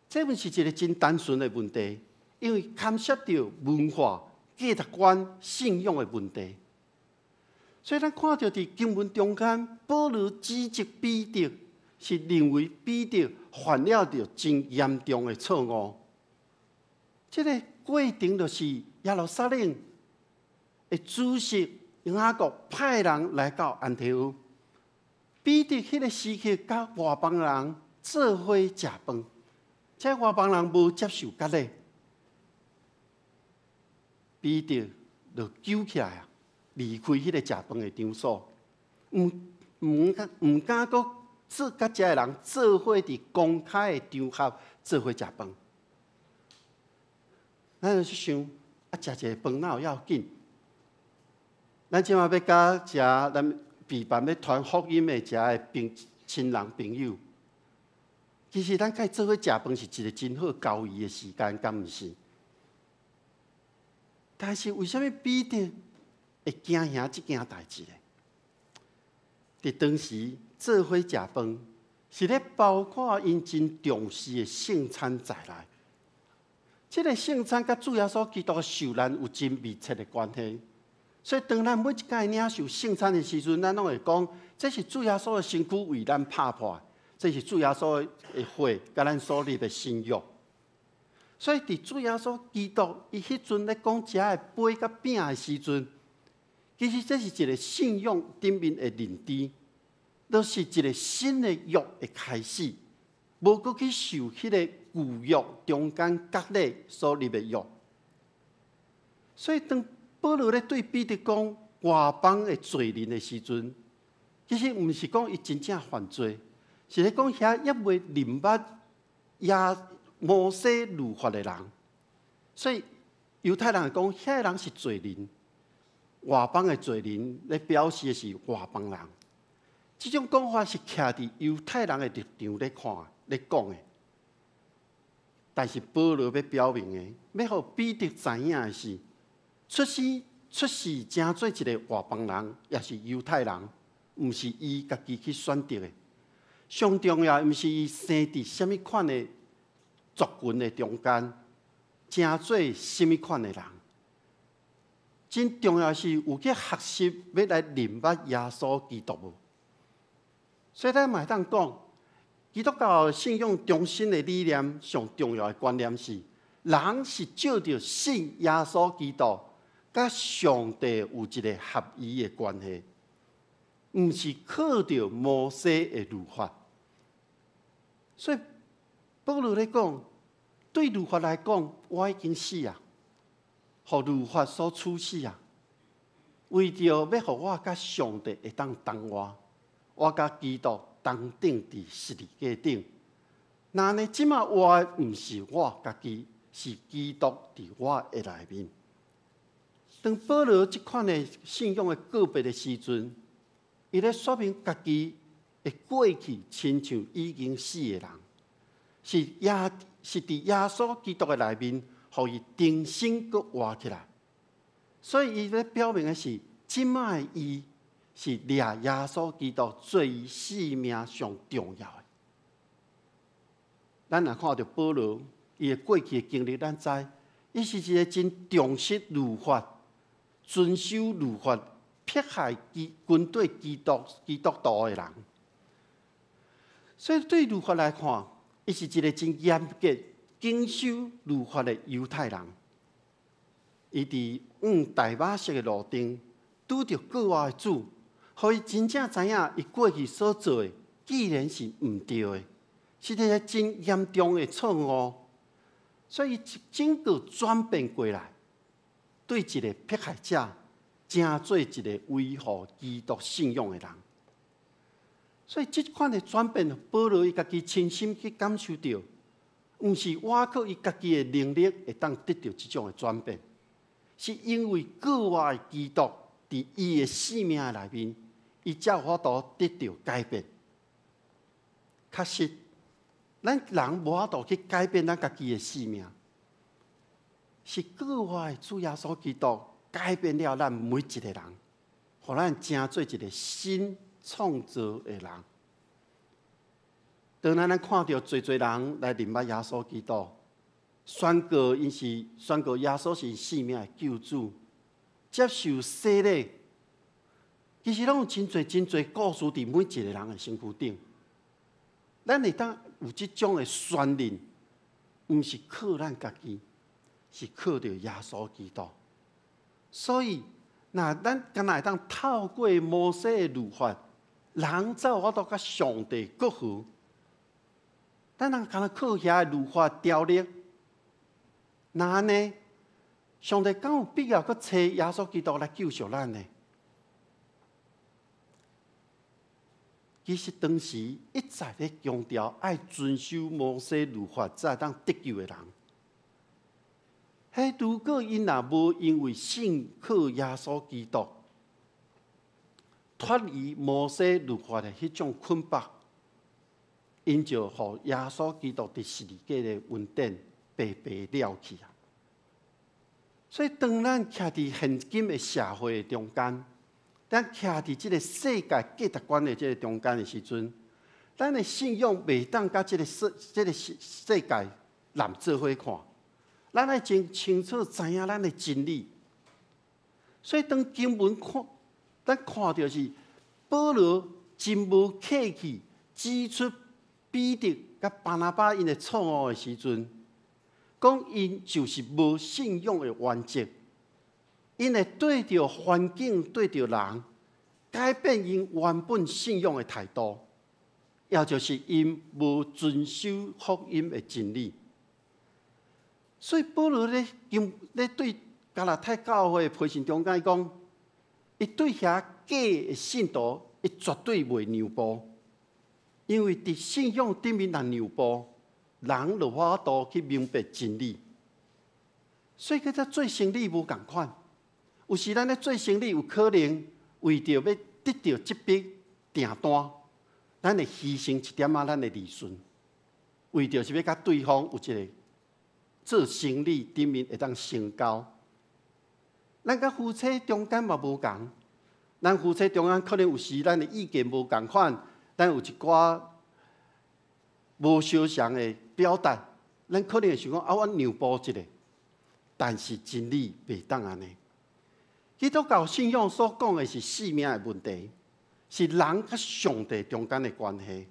這毋是一个真單純的問題，因為牽涉著文化、價值觀、信仰的問題。所以咱看著佇經文中間，保羅指責彼得，是認為彼得犯了著真嚴重的錯誤。這个過程就是耶路撒冷的主席雅各派人來到安提阿，彼得彼个時刻佮外邦人做伙食飯，這外邦人無接受割禮，彼得就揪起來啊，離開彼個食飯的場所，毋敢閣做佮遮的人做伙佇公開的場合做伙食飯。咱就去想，啊，食一个飯哪有要緊？咱這馬欲佮遮咱備辦欲傳福音的遮的朋親人朋友，其實咱佮伊做伙食飯是一个真好交誼的時間，敢毋是？但是為啥物彼得會驚嚇這件代誌呢？佇當時做伙食飯，是咧包括𪜶真重視的聖餐在內。這个聖餐佮主耶穌基督的受難有真密切的關係。所以當咱每一擺領受聖餐的時陣，咱攏會講，這是主耶穌的身軀為咱拍破，這是主耶穌的血佮咱所立的新約。所以佇主耶穌基督伊彼陣咧講遮的杯佮餅的時陣，其實這是一个信仰頂面的認知，就是一个新的約的開始，無閣去受彼个舊約中間割禮所立的約。所以當保羅咧對彼得講外邦的罪人的時陣，其實毋是講伊真正犯罪，是咧講遐猶未認捌耶摩西律法的人。所以猶太人講遐个人是罪人，外邦的罪人咧表示的是外邦人。這種講法是徛佇猶太人的立場咧看咧講的。但是保羅欲表明的，欲予彼得知影的是，出生出世成做一个外邦人，抑是猶太人，毋是伊家己去選擇的。上重要，毋是伊生佇啥物款的族群的中間，成做啥物款的人。真重要是有去學習欲來認捌耶穌基督無？所以咱嘛會當講，基督教信仰中心的理念，上重要的觀念是，人是藉著信耶穌基督，佮上帝有一个合一的關係，毋是靠著摩西的律法。所以保羅咧講，對律法來講，我已經死啊，予律法所處死啊。為著欲予我佮上帝會當同活，我佮基督同釘佇十字架頂。若按呢，這馬活的毋是我家己，是基督佇我的內面。當保羅這款的信仰的告別的時陣，伊咧說明家己的過去親像已經死的人，是耶是佇耶穌基督的內面，予伊重新閣活起來。所以伊咧表明的是，這馬的伊是掠耶穌基督做伊生命上重要的。咱若看著保羅伊的過去的經歷，咱知伊是一个真重視律法、遵守律法、迫害基軍隊基督基督徒的人。所以對律法來看，伊是一个真嚴格謹守律法的猶太人。伊佇往大馬色的路頂拄著過活的主，予伊真正知影伊過去所做的，既然是毋對的，是一个真嚴重的錯誤。所以伊整個轉變過來，對一个迫害者，成做一个維護基督信仰的人。所以這款的轉變，保羅伊家己親身去感受著，毋是倚靠伊家己的能力會當得著這種的轉變，是因為過活的基督佇伊的生命內面，伊才有法度得著改變。確實，咱人無法度去改變咱家己的生命，是過活的主耶穌基督改變了咱每一个人，予咱成做一个新創造的人。當咱看著濟濟人來認捌耶穌基督，宣告𪜶是宣告耶穌是生命的救主，接受洗禮，其實攏有真濟真濟故事佇每一个人的身軀頂。咱會當有這種的宣認，毋是靠咱家己，是靠著耶穌基督。所以，若咱敢若會當透過摩西的律法，人才有法度佮上帝割和。咱人敢若靠遐的律法條例，若按呢，上帝敢有必要閣差耶穌基督來救贖咱呢？其實當時一再咧強調愛遵守摩西律法才會當得救的人，彼如果𪜶若無因為信靠耶穌基督，脫離摩西律法的彼種捆綁，𪜶就予耶穌基督佇十字架的恩典白白了去啊！所以當咱徛佇現今的社會的中間，咱徛佇這个世界價值觀的這个中間的時陣，咱的信仰袂當佮這个世這个世世界攬做伙看，咱愛真清楚知影咱的真理。所以當經文看，咱看著是保羅真無客氣指出彼得佮巴拿巴𪜶的錯誤的時陣，講𪜶就是無信仰的原則。𪜶會對著環境、對著人，改變𪜶原本信仰的態度，也就是𪜶無遵守福音的真理。所以保羅咧經咧對加拉太教會的批信中間，伊講，伊對遐假的信徒，伊絕對袂讓步，因為佇信仰頂面若讓步，人就無法度去明白真理。所以，佮這做生理無仝款。有時咱咧做生理，有可能為著欲得著這筆訂單，咱會犧牲一點仔咱的利潤，為著是欲佮對方有一个做生理頂面會當成交。咱佮夫妻中間嘛無仝，咱夫妻中間可能有時咱的意見無仝款，咱有一寡無相像的表達，咱可能會想講啊，阮讓步一下，但是真理袂當按呢。基督教信仰所講的是性命的問題，是人佮上帝中間的關係。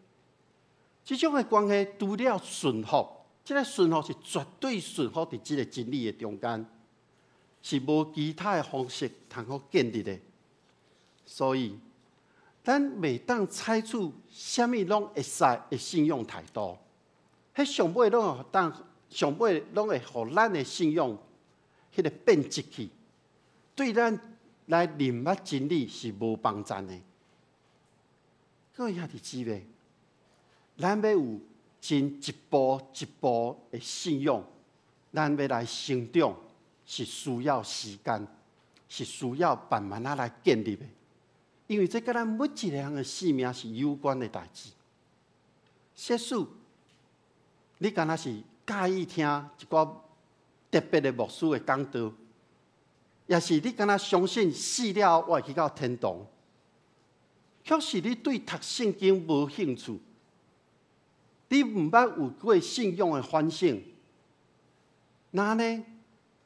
這種的關係除了順服，這个順服是絕對順服佇這个真理的中間，是無其他的方式通好建立的。所以，咱袂當採取啥物攏會使的信仰態度，彼上尾攏會當，上尾攏會予咱的信仰彼个變質去，對咱來認捌真理是無幫贊的。各位兄弟姊妹，咱欲有真一步一步的信仰，咱欲來成長，是需要時間，是需要慢慢仔來建立的。因為這佮咱每一个人的性命是有關的代誌。設使你敢若是佮意聽一寡特別的牧師的講道，抑是你敢若相信死了後我會去到天堂，卻是你對讀聖經無興趣，你毋捌有過信仰的反省，那呢？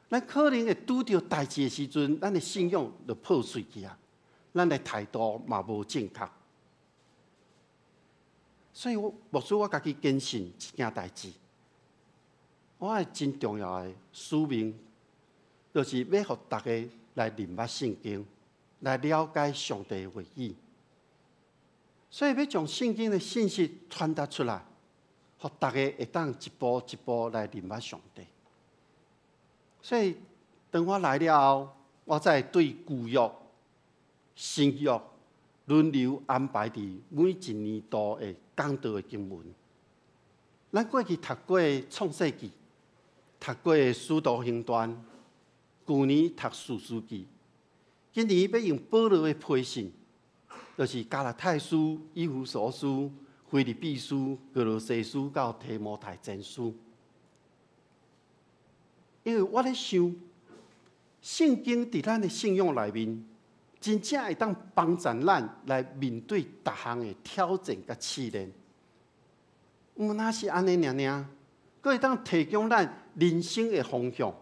咱可能會拄著代誌的時陣，咱的信仰就破碎去啊！咱的態度嘛無正確，所以我牧師我家己堅信一件代誌，我的真重要的使命，就是欲予大家來認捌聖經，來了解上帝的話語。所以欲將聖經的信息傳達出來，予大家會當一步一步來認捌上帝。所以當我來了後，我才會對舊約、新約輪流安排佇每一年度的講道的經文。咱過去讀過創世記，讀過使徒行傳，舊年讀士師記，今年欲用保羅的批信，就是加拉太書、以弗所書、腓立比書、歌羅西書到提摩太前書。因為我咧想，聖經佇咱的信仰內面，真正會當幫助咱來面對逐項的挑戰佮試煉。毋但是按呢爾爾，閣會當提供咱人生的方向，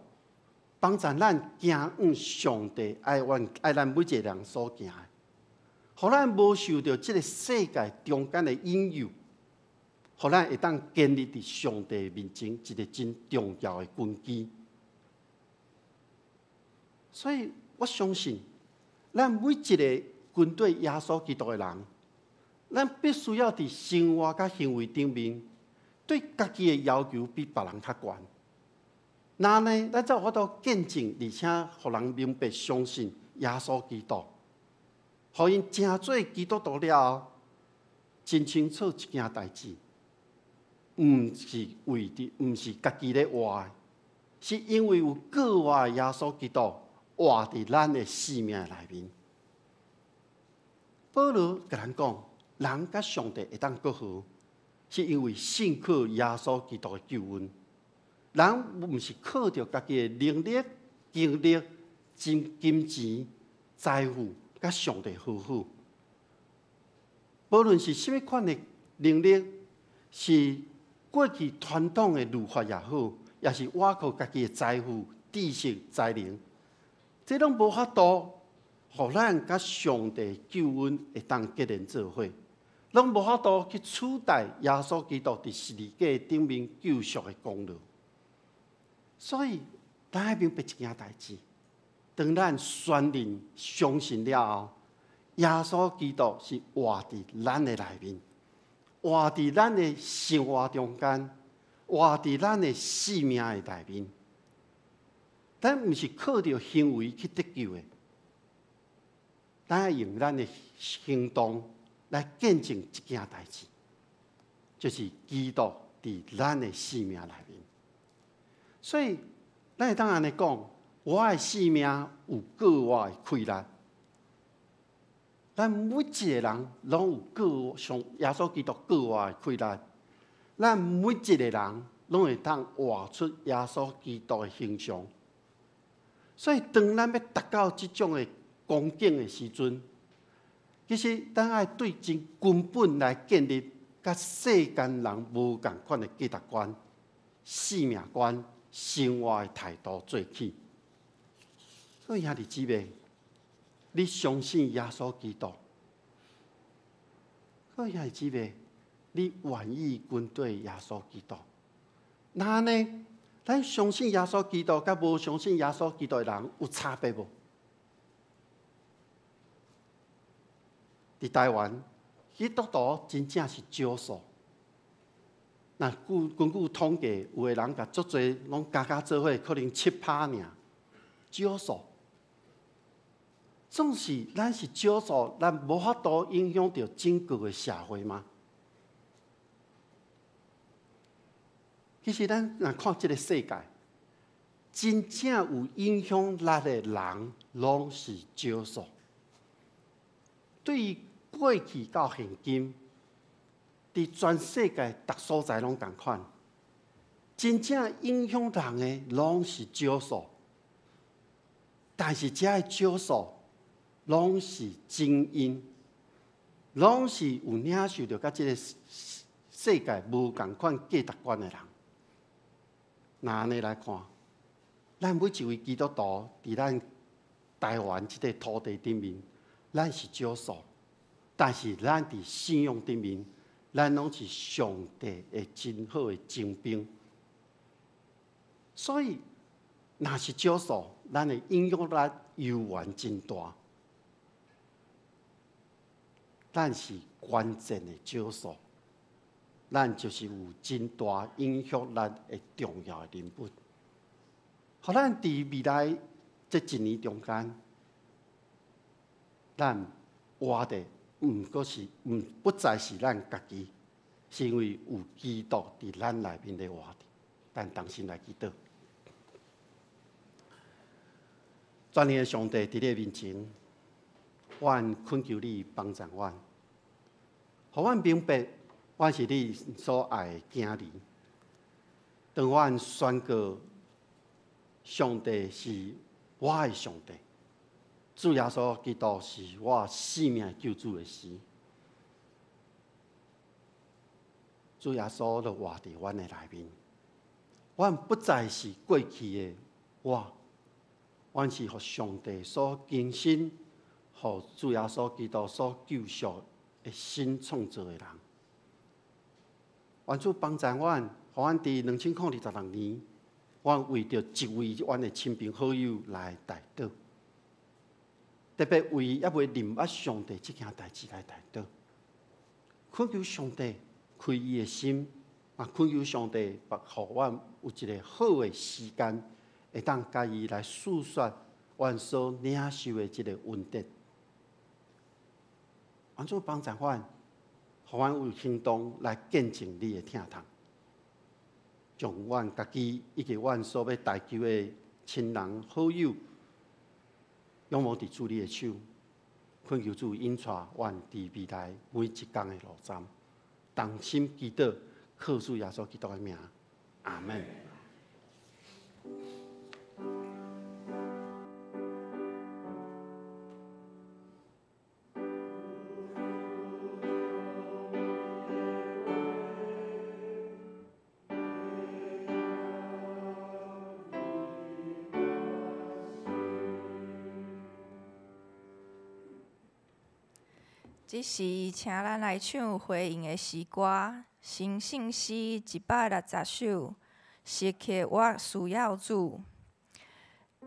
幫助咱行向上帝愛阮愛咱每一个人所行的，予咱無受著這个世界中間的引誘，予咱會當建立佇上帝面前一个真重要的根基。所以我相信，咱每一个跟隨耶穌基督的人，咱必須要佇生活佮行為頂面，對家己的要求比別人較懸。那呢，咱才有法度見證，而且予人明白相信耶穌基督，予𪜶成做基督徒了後，真清楚一件代誌，毋是為著，毋是家己咧活的，是因為有過活的耶穌基督活佇咱的生命內面。保羅共咱講，人佮上帝會當閣和，是因為信靠耶穌基督的救恩。人毋是靠著家己的能力、經歷、金錢、財富，佮上帝和好。無論是啥物款的能力，是過去傳統的律法也好，抑是倚靠家己的財富、知識、才能，這攏無法度，予咱佮上帝救恩會當結連做伙，攏無法度去取代耶穌基督佇十字架頂面救贖的功勞。所以，咱愛明白一件代誌：當咱宣認相信了後，耶穌基督是活佇咱的內面，活佇咱的生活中間，活佇咱的生命的內面。咱毋是靠著行為去得救的，咱愛用咱的行動來見證一件代誌，就是基督佇咱的生命內面。所以，咱會當按呢講，我的生命有過活的氣力。咱每一个人攏有過上耶穌基督過活的氣力。咱每一个人攏會當活出耶穌基督的形象。所以，當咱欲達到這種的光景的時陣，其實咱愛對真根本來建立佮世間人無仝款的價值觀、生命觀、生活的態度做起。所以兄弟姊妹，你相信耶穌基督？各位兄弟姊妹，你願意跟隨耶穌基督？那呢？咱相信耶穌基督，佮無相信耶穌基督的人有差別無？佇台灣，基督徒真正是少數。若根據統計，有的人共足濟攏加加做伙，可能7%爾，少數。總是咱是少數，咱無法度影響著整個的社會嗎？其實咱若看這个世界，真正有影響力的人，攏是少數。對過去到現今，佇全世界逐所在攏仝款，真正影響人的攏是少數。但是這个少數，攏是精英，攏是有領受著佮這个世界無仝款價值觀的人。若按呢來看，咱每一位基督徒佇咱台灣這塊土地頂面，咱是少數，但是咱佇信仰頂面，咱攏是上帝的真好的精兵。所以，若是少數，咱的影響力猶原真大。咱是關鍵的少數，咱就是有真大影響力的重要的人物。予咱佇未來這一年中間，咱活的毋閣是毋不再是咱家己，是因為有基督佇咱內面咧活著。咱同心來祈禱。全能的上帝佇你的面前，阮懇求你幫助阮，予阮明白，阮是你所愛的囝兒。當阮宣告上帝是我的上帝，主耶穌基督是我生命救主的時，主耶穌就活佇阮的內面，阮不再是過去的我，阮是予上帝所更新，予主耶穌基督所救贖的新創造的人。願主幫助阮，予阮佇2026年，阮為著一位阮的親朋好友來代禱，特別為猶未認捌上帝這件代誌來代禱，懇求上帝開伊的心，啊，懇求上帝，予阮有一个好的時間，會當共伊來訴說阮所領受的這个恩典。願主幫助阮，予阮有行動來見證你的疼痛，將阮家己以及阮所欲代求的親人好友，仰望佇主你的手，懇求主引帶阮佇未來每一工的路程，同心祈禱，靠主耶穌基督的名，阿們。這時，請咱來唱回應的詩歌，《新聖詩》160首。時刻我需要主，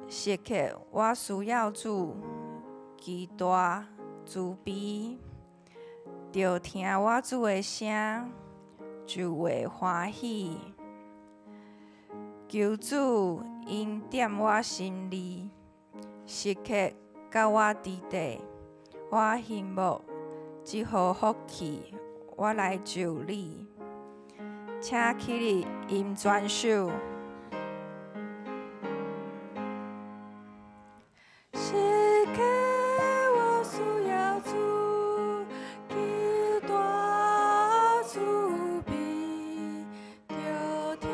時刻我需要主，極大慈悲，著聽我主的聲，就會歡喜。求主恩典我心裡，時刻佮我佇底，我希望這號福氣，我來就你，請起立吟全首。時刻我需要主，極大慈悲，著聽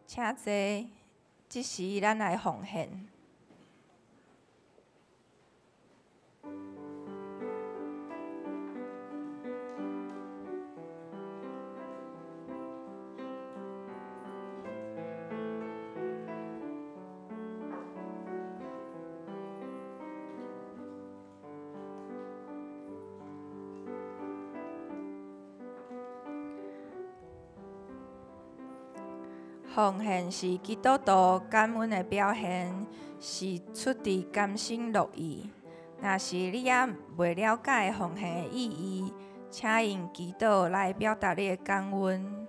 請坐，這時咱來奉獻。奉獻是基督徒感恩的表現，是出自甘心樂意。若是你猶未了解奉獻的意義，請用祈禱來表達你的感恩。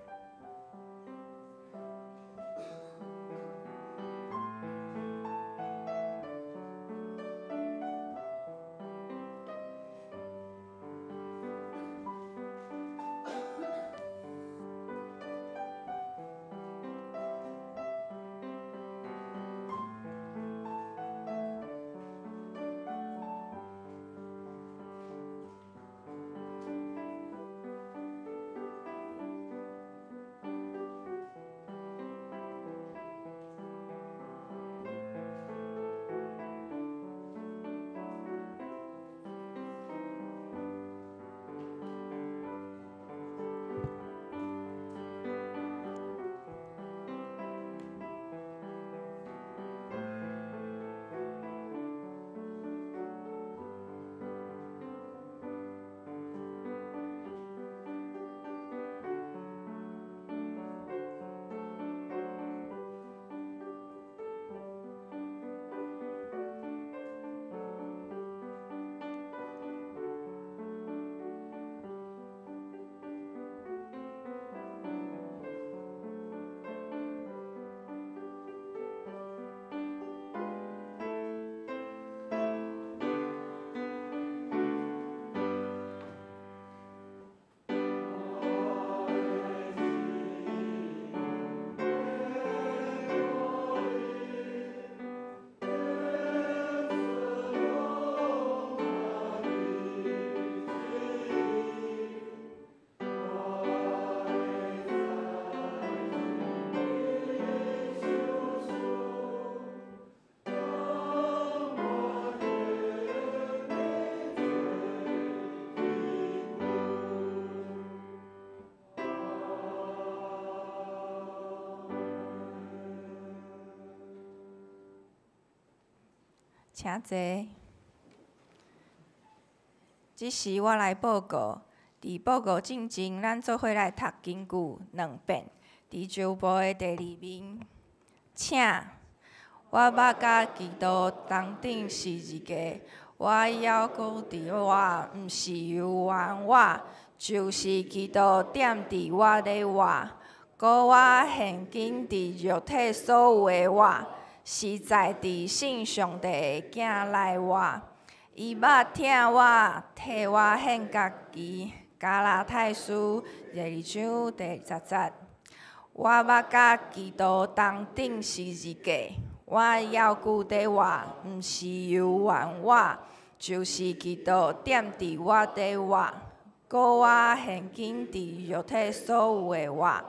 請坐。這時我來報告，佇報告進前，咱做伙來讀經句兩遍。佇周報的第二面，請我捌佮基督同釘十字架，我猶閣佇活，毋是由原我，就是基督踮佇我咧活。閣我現今佇肉體所有的活，是在佇信上帝的囝內活。伊捌疼我，替我獻家己。加拉太書第二章第十節。我捌佮基督同釘十字架，我猶閣佇活，毋是由原我，就是基督踮佇我佇活。閣我現今佇肉體所有的活，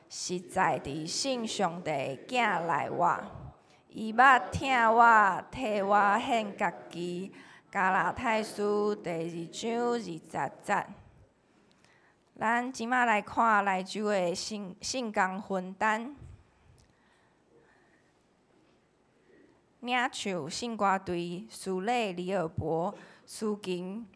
是在佇信上帝的囝內活。伊捌疼我，替我獻家己。加拉太書第二章二十節。咱這馬來看來周的聖工分擔。領唱聖歌隊蘇麗李爾博、司琴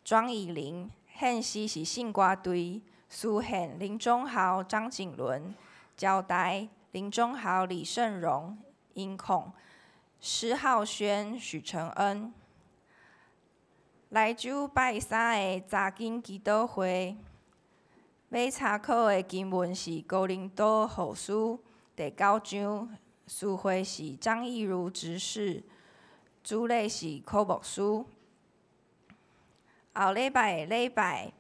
莊以玲，獻詩是聖歌隊司獻林忠豪、張景倫，招待林忠豪、李勝榮。音控施浩軒、許承恩。來周拜三的查經祈禱會，欲參考的經文是哥林多後書第九章，司會是張義如執事，主禮是柯牧師。後禮拜的禮拜，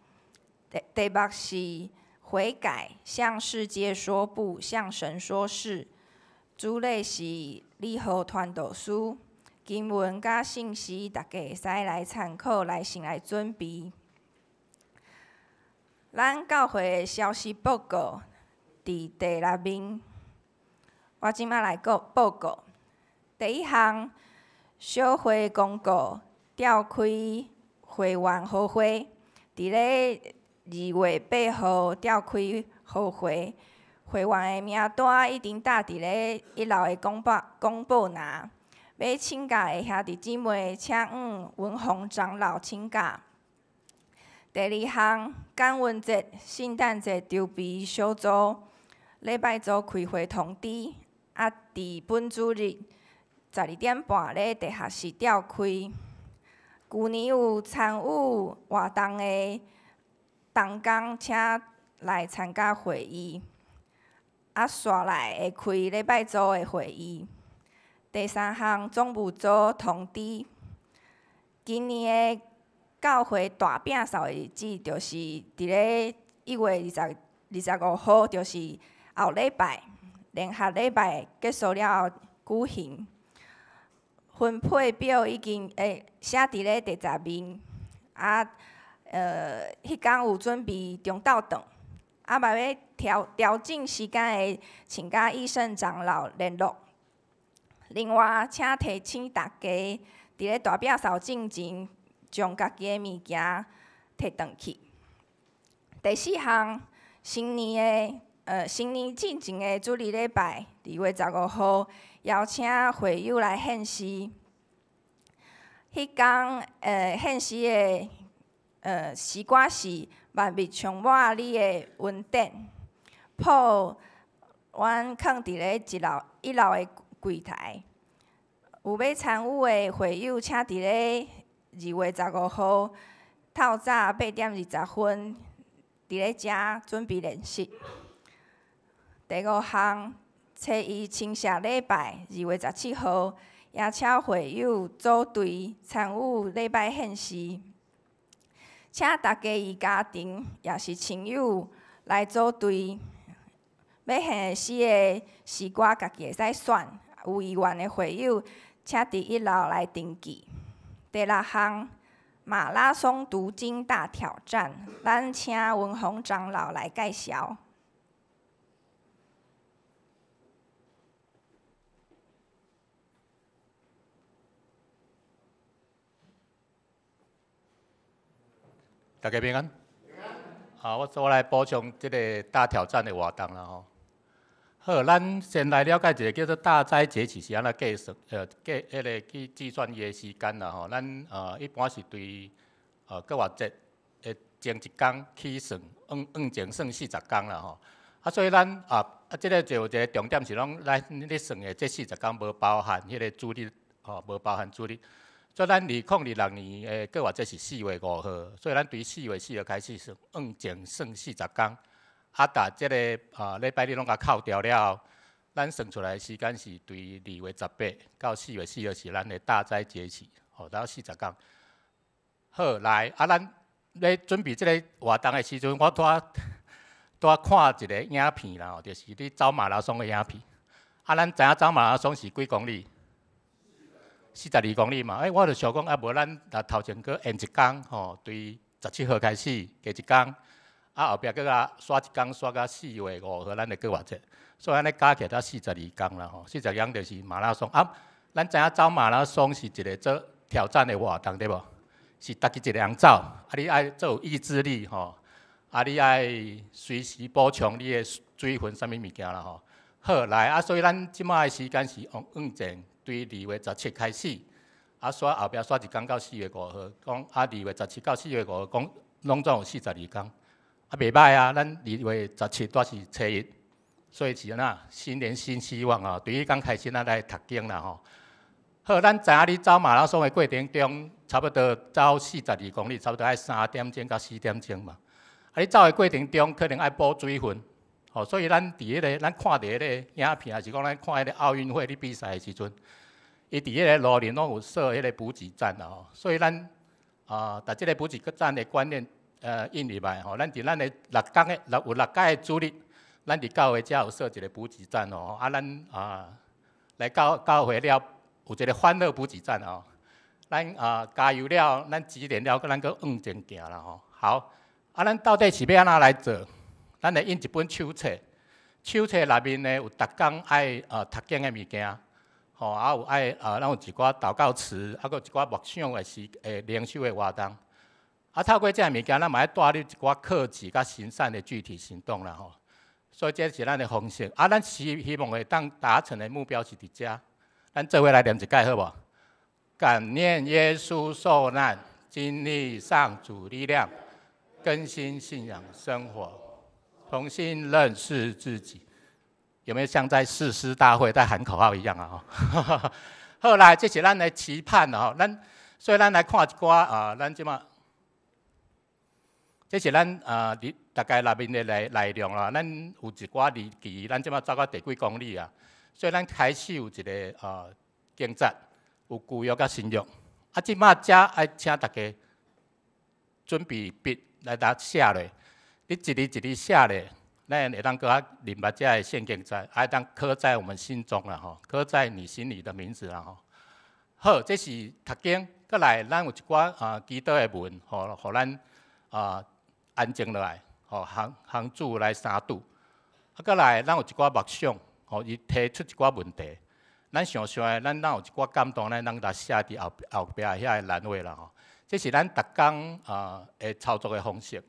題目是悔改，向世界說不，向神說是。主禮是李和傳道師，經文佮信息，大家會使來參考，來先來準備。咱教會的消息報告佇第六面。我這擺來報報告。第一項，小會公告召開會員好會，佇咧2月8號召開好會，會員的名單已經貼佇咧一樓的公報公報欄。欲請假的兄弟姊妹，請向文宏長老請假。第二項，感恩節、聖誕節籌備小組禮拜組開會通知，啊，佇本主日12點半咧地下室召開。舊年有參與活動的同工，請來參加會議。啊，紲來會開禮拜組的會議。第三項，總務組通知，今年的教會大摒掃的日子，就是佇咧1月25號，就是後禮拜聯合禮拜結束了後舉行。分配表已經會寫佇咧第十面，啊，彼工有準備中晝頓，啊嘛欲調調整時間的，請佮醫生長老聯絡。另外，請提醒大家，佇咧大摒掃進前，將家己的物件提轉去。第四項，新年的新年進前的主日禮拜，2月15號，邀請會友來獻詩。彼工獻詩的詩歌是《萬物充滿你的恩典》，譜阮囥佇咧一樓一樓的櫃台。有欲參與的會友，請佇咧2月15號透早8點20分，佇咧遮準備練習。第五項，初一清社禮拜，2月17號，邀請會友組隊參與禮拜獻詩，請大家以家庭抑是親友來組隊。欲獻詩的詩歌，家己會使選。有意願的會友，請佇一樓來登記。第六項，馬拉松讀經大挑戰，咱請文宏長老來介紹。大家平安。啊，我煞來補充這个大挑戰的活動啦吼。好，咱先來了解一下叫做大齋節期是按怎計算，計彼个去計算伊的時間啦吼。咱一般是對復活節的前一工起算，往前算40工啦吼。啊，所以咱啊啊，這个就有一个重點是講，咱咧算的這40工無包含彼个主日，吼，無包含主日。所以咱2026年的復活節是4月5號，所以咱對4月4號開始算，往前算40工。啊，逐這个禮拜日攏共扣掉了後，咱算出來的時間是對2月18到4月4號是咱的大齋節期，吼，到40工。好，來，啊，咱咧準備這个活動的時陣，我拄仔拄仔看一个影片啦，吼，就是咧走馬拉松的影片。啊，咱知影走馬拉松是幾公里？42公里嘛。欸，我就想講，啊，無咱若頭前閣延一工，吼，對17號開始加一工。啊，後壁閣共煞一工，煞到4月5號，咱就復活節，所以按呢加起來才42工啦吼。42工就是馬拉松啊。咱知影走馬拉松是一个做挑戰的活動，對無？是家己一个人走，啊，你愛做有意志力吼，啊，你愛隨時補充你的水分，啥物物件啦吼。好，來啊，所以咱這擺的時間是往往前，對2月17開始，啊，煞後壁煞一工到4月5號，講啊，2月17到4月5號，講攏總有42工。啊，袂䆀啊！咱2月17拄是初一，所以是按怎？新年新希望啊！對彼工開始，咱來讀經啦吼。好，咱知影你走馬拉松的過程中，差不多走42公里，差不多愛3點鐘到4點鐘嘛。啊，你走的過程中，可能愛補水分，吼，所以咱佇彼个咱看著彼個影片，抑是講咱看彼個奧運會咧比賽的時陣，伊佇彼个路面攏有設彼個補給站啦吼。所以咱啊，佇這个補給站的觀念。印入來吼，咱佇咱的六工的六有六屆的主日，咱佇教會遮有設一个補給站哦。啊，咱啊來教教會了，有一个歡樂補給站哦。咱啊加油了，咱支援了，咱閣往前行啦吼。好，啊，咱到底是欲按怎來做？咱會印一本手冊，手冊內面呢有逐工愛讀經的物件，吼，啊有愛咱有一寡禱告詞，啊閣有一寡默想的時靈修的活動。啊，透過這个物件，咱嘛愛帶入一寡克己佮行善的具體行動啦吼。所以這是咱的方式。啊，咱是希望會當達成的目標是佇遮。咱做伙來念一擺好無？感念耶穌受難，經歷上主力量，更新信仰生活，重新認識自己。有沒有像在誓師大會在喊口號一樣啊？好來，這是咱的期盼吼。咱所以咱來看一寡啊，咱這馬。這是咱佇大概內面的內容啦。咱有一寡離距，咱這馬走到第幾公里啊？所以咱開始有一个經節，有舊約佮新約。啊，這馬遮愛請大家準備筆來來寫落。你一字一字寫落，咱會當閣較明白這个聖經節，會當刻在我們心中啦吼，刻在你心裡的名字啦吼。好，這是讀經，閣來咱有一寡祈禱的文，予予咱安靜落來，予向向主來相拄。啊，閣來，咱有一寡默想，予伊提出一寡問題。咱想想的，咱若有一寡感動，咱攏來寫佇後後壁遐个欄位啦吼。這是咱逐工會操作的方式。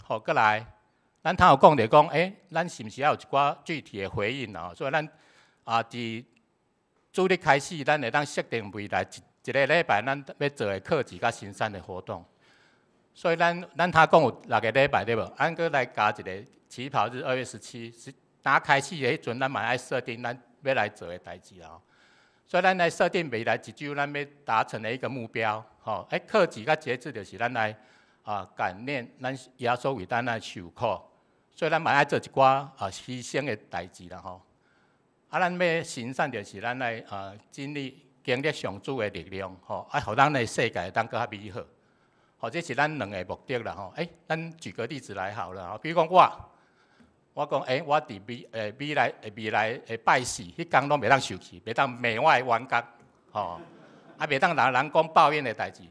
好，閣來，咱頭有講著講，咱是毋是愛有一寡具體的回應啊？所以咱佇主日開始，咱會當設定未來一一个禮拜，咱欲做的克己佮行善的活動。所以咱頭講有六个禮拜對無？咱閣來加一个起跑日2月17，是打開始的彼陣，咱嘛愛設定咱欲來做的代誌啦。所以咱來設定未來一週咱欲達成的一個目標，吼，克己佮節制就是咱來感念咱耶穌為咱來受苦，所以咱嘛愛做一寡犧牲的代誌啦吼。啊，咱欲行善就是咱來經歷上主的力量，吼，啊，予咱的世界會當閣較美好。吼，這是咱兩个目的啦吼。咱舉個例子來好了，比如講我，我講我佇未來的拜四，彼工攏袂當受氣，袂當罵我的員工，吼，啊，袂當人人講抱怨的代誌，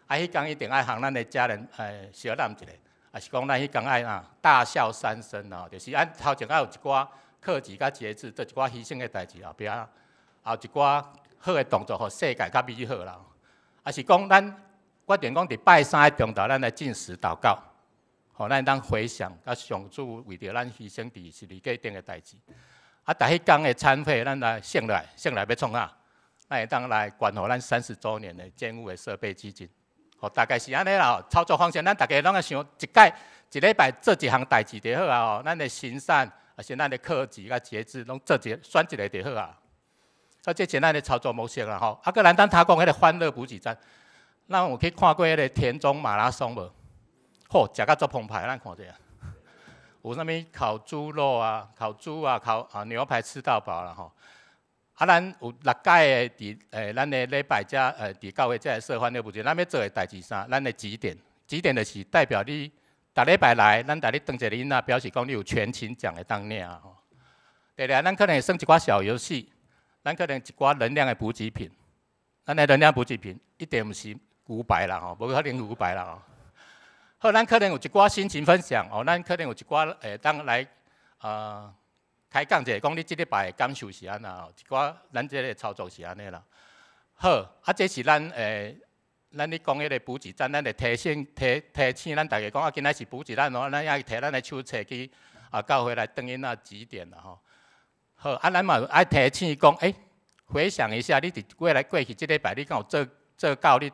啊，彼工一定愛向咱的家人相攬一下，啊是講咱彼工愛大笑三聲哦，就是按頭前愛有一寡克己佮節制，做一寡犧牲的代誌後壁，也有一寡好的動作，予世界較美好啦。啊是講咱決定講佇拜三的中晝，咱來禁食禱告，予咱當回想，佮上主為著咱犧牲佇十字架頂的代誌。啊，逐彼工的餐費，咱來省落來，省來欲創啥？咱會當來捐予咱30週年的建物的設備基金。吼，大概是按呢啦。操作方式，咱逐家攏愛想一擺一禮拜做一項代誌就好啊。吼，咱的行善，抑是咱的克己佮節制，攏做一个選一个就好啊。啊，這是咱的操作模式啦吼。啊，閣咱等頭講彼个歡樂補給站，咱有去看過彼个田中馬拉松無？吼，食甲足澎湃，咱看者。有啥物烤豬肉啊、烤豬啊、烤牛排吃到飽啦吼。啊，咱有六擺的佇咱的禮拜遮佇教會遮的設歡樂補給，咱欲做的代誌啥？咱的集點，集點就是代表你逐禮拜來，咱帶你當一个囡仔，表示講你有全勤獎會當領吼。第二，咱可能會耍一寡小遊戲，咱可能一寡能量的補給品，咱的能量補給品一定毋是牛排啦吼，無可能牛排啦吼。好，咱可能有一寡心情分享哦，咱可能有一寡會當來開講者，講你這禮拜的感受是按怎吼，一寡咱這个操作是按呢啦。好，啊，這是咱咧講彼个補給站，咱會提醒咱大家講啊，今仔是補給站哦，咱愛提咱的手冊去教會來轉囡仔集點啦吼。好，啊，咱嘛愛提醒講，回想一下，你佇過去這禮拜，你敢有做到你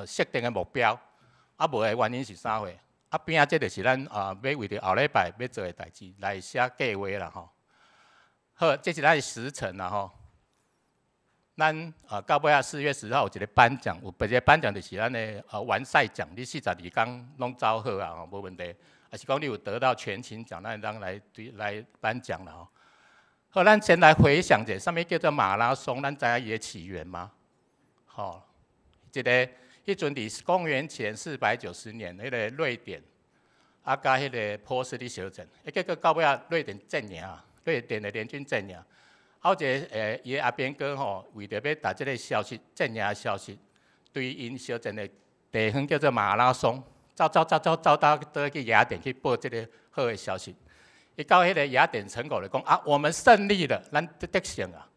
設定的目標？啊，無的原因是啥貨？啊，邊仔這就是咱欲為著後禮拜欲做的代誌來寫計劃啦吼。好，這是咱的時程啦吼。咱到尾仔4月10號有一个頒獎，有別個頒獎就是咱的完賽獎，你42工攏走好啊吼，無問題。抑是講你有得到全勤獎，咱會當來對來頒獎啦吼。好，咱先來回想者，啥物叫做馬拉松？咱知影伊的起源嗎？吼，一个彼陣佇公元前490年，彼个瑞典啊，佮彼个波斯咧相戰，結果到尾仔瑞典戰贏，瑞典的聯軍戰贏。啊，有一个伊的阿兵哥吼，為著欲達這个消息，戰贏的消息，對𪜶相戰的地方叫做馬拉松，走走走走走到佗去雅典去報這个好的消息。伊到彼个雅典城口就講啊，我們勝利了，咱得勝啊！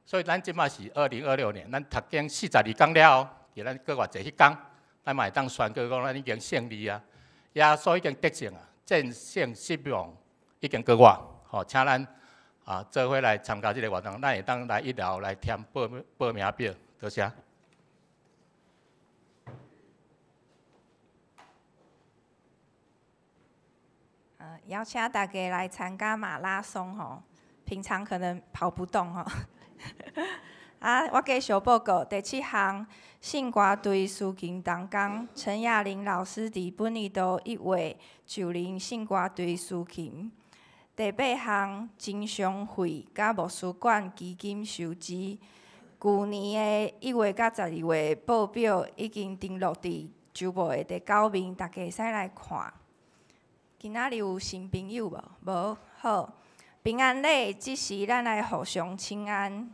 所以咱這馬是2026年，咱讀經42工了後，佇咱過活節彼工，咱嘛會當宣告講，咱已經勝利啊！耶穌已經得勝啊，戰勝死亡，已經過活。吼，請咱啊做伙來參加這个活動，咱會當來一樓來填報名表，多謝。邀請大家來參加馬拉松吼，平常可能跑不動吼。啊，我繼續報告第七項，聖歌隊司琴同工陳亞玲老師佇本年度1月就任聖歌隊司琴。第八項，真相會佮牧師館基金收支，舊年的1月佮12月報表已經登錄佇週報的第九面，大家會使來看。今仔日有新朋友無？無，好。平安禮，這時咱來互相請安。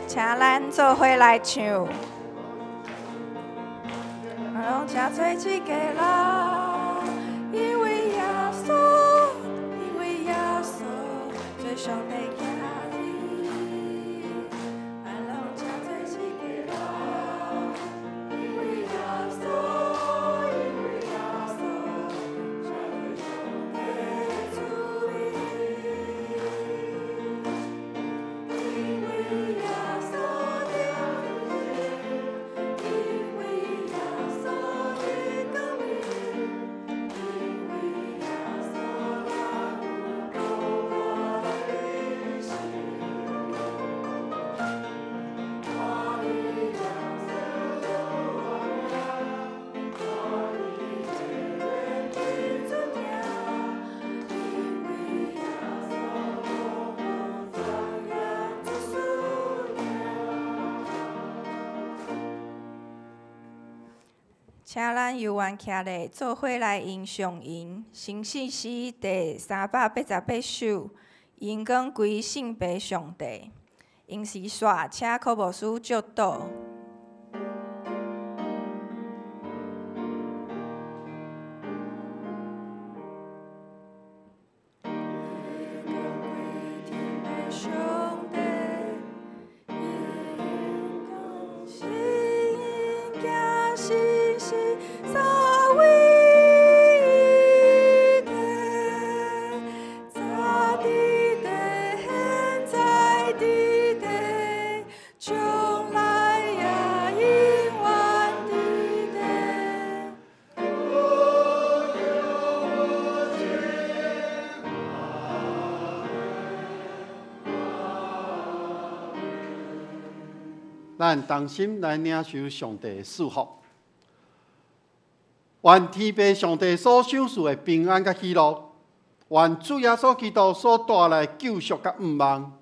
請咱做伙來唱。攏誠濟一个人，因為耶穌，因為耶穌，做上帝囝兒。攏誠濟一个人，因為耶穌，因為耶穌，做上帝子民。因為耶穌的恩，因為耶穌的光明，因為耶穌咱有夠活的心。我以耶穌做我命，我以這個天主聽，因為耶穌我專業做事聽。請咱猶原徛咧，做伙來吟誦吟神聖詩第388首，榮光歸聖父上帝。吟詩煞，請柯牧師祝禱。上帝，榮光是因行神是三位一體，早佇地，現在佇地，將來也永遠佇地。咱同心來領受上帝的祝福。願天父上帝所賞賜的平安佮喜樂，願主耶穌基督所帶來的救贖佮盼望，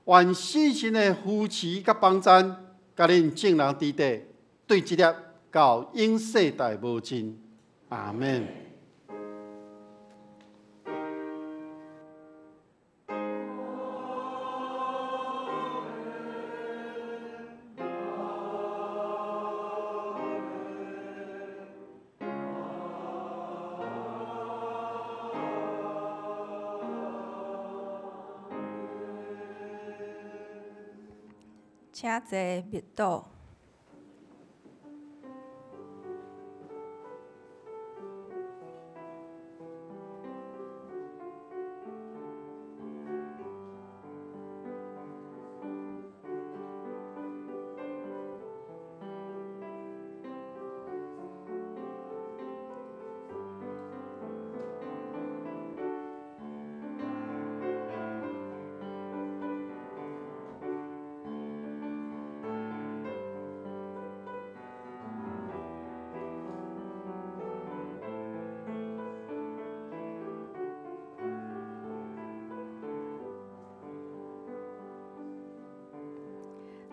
願聖神的扶持佮幫贊，佮恁眾人佇底，對這粒到永世代無盡。阿們。請坐默禱。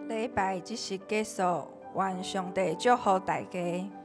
禮拜這時結束，願上帝祝福大家。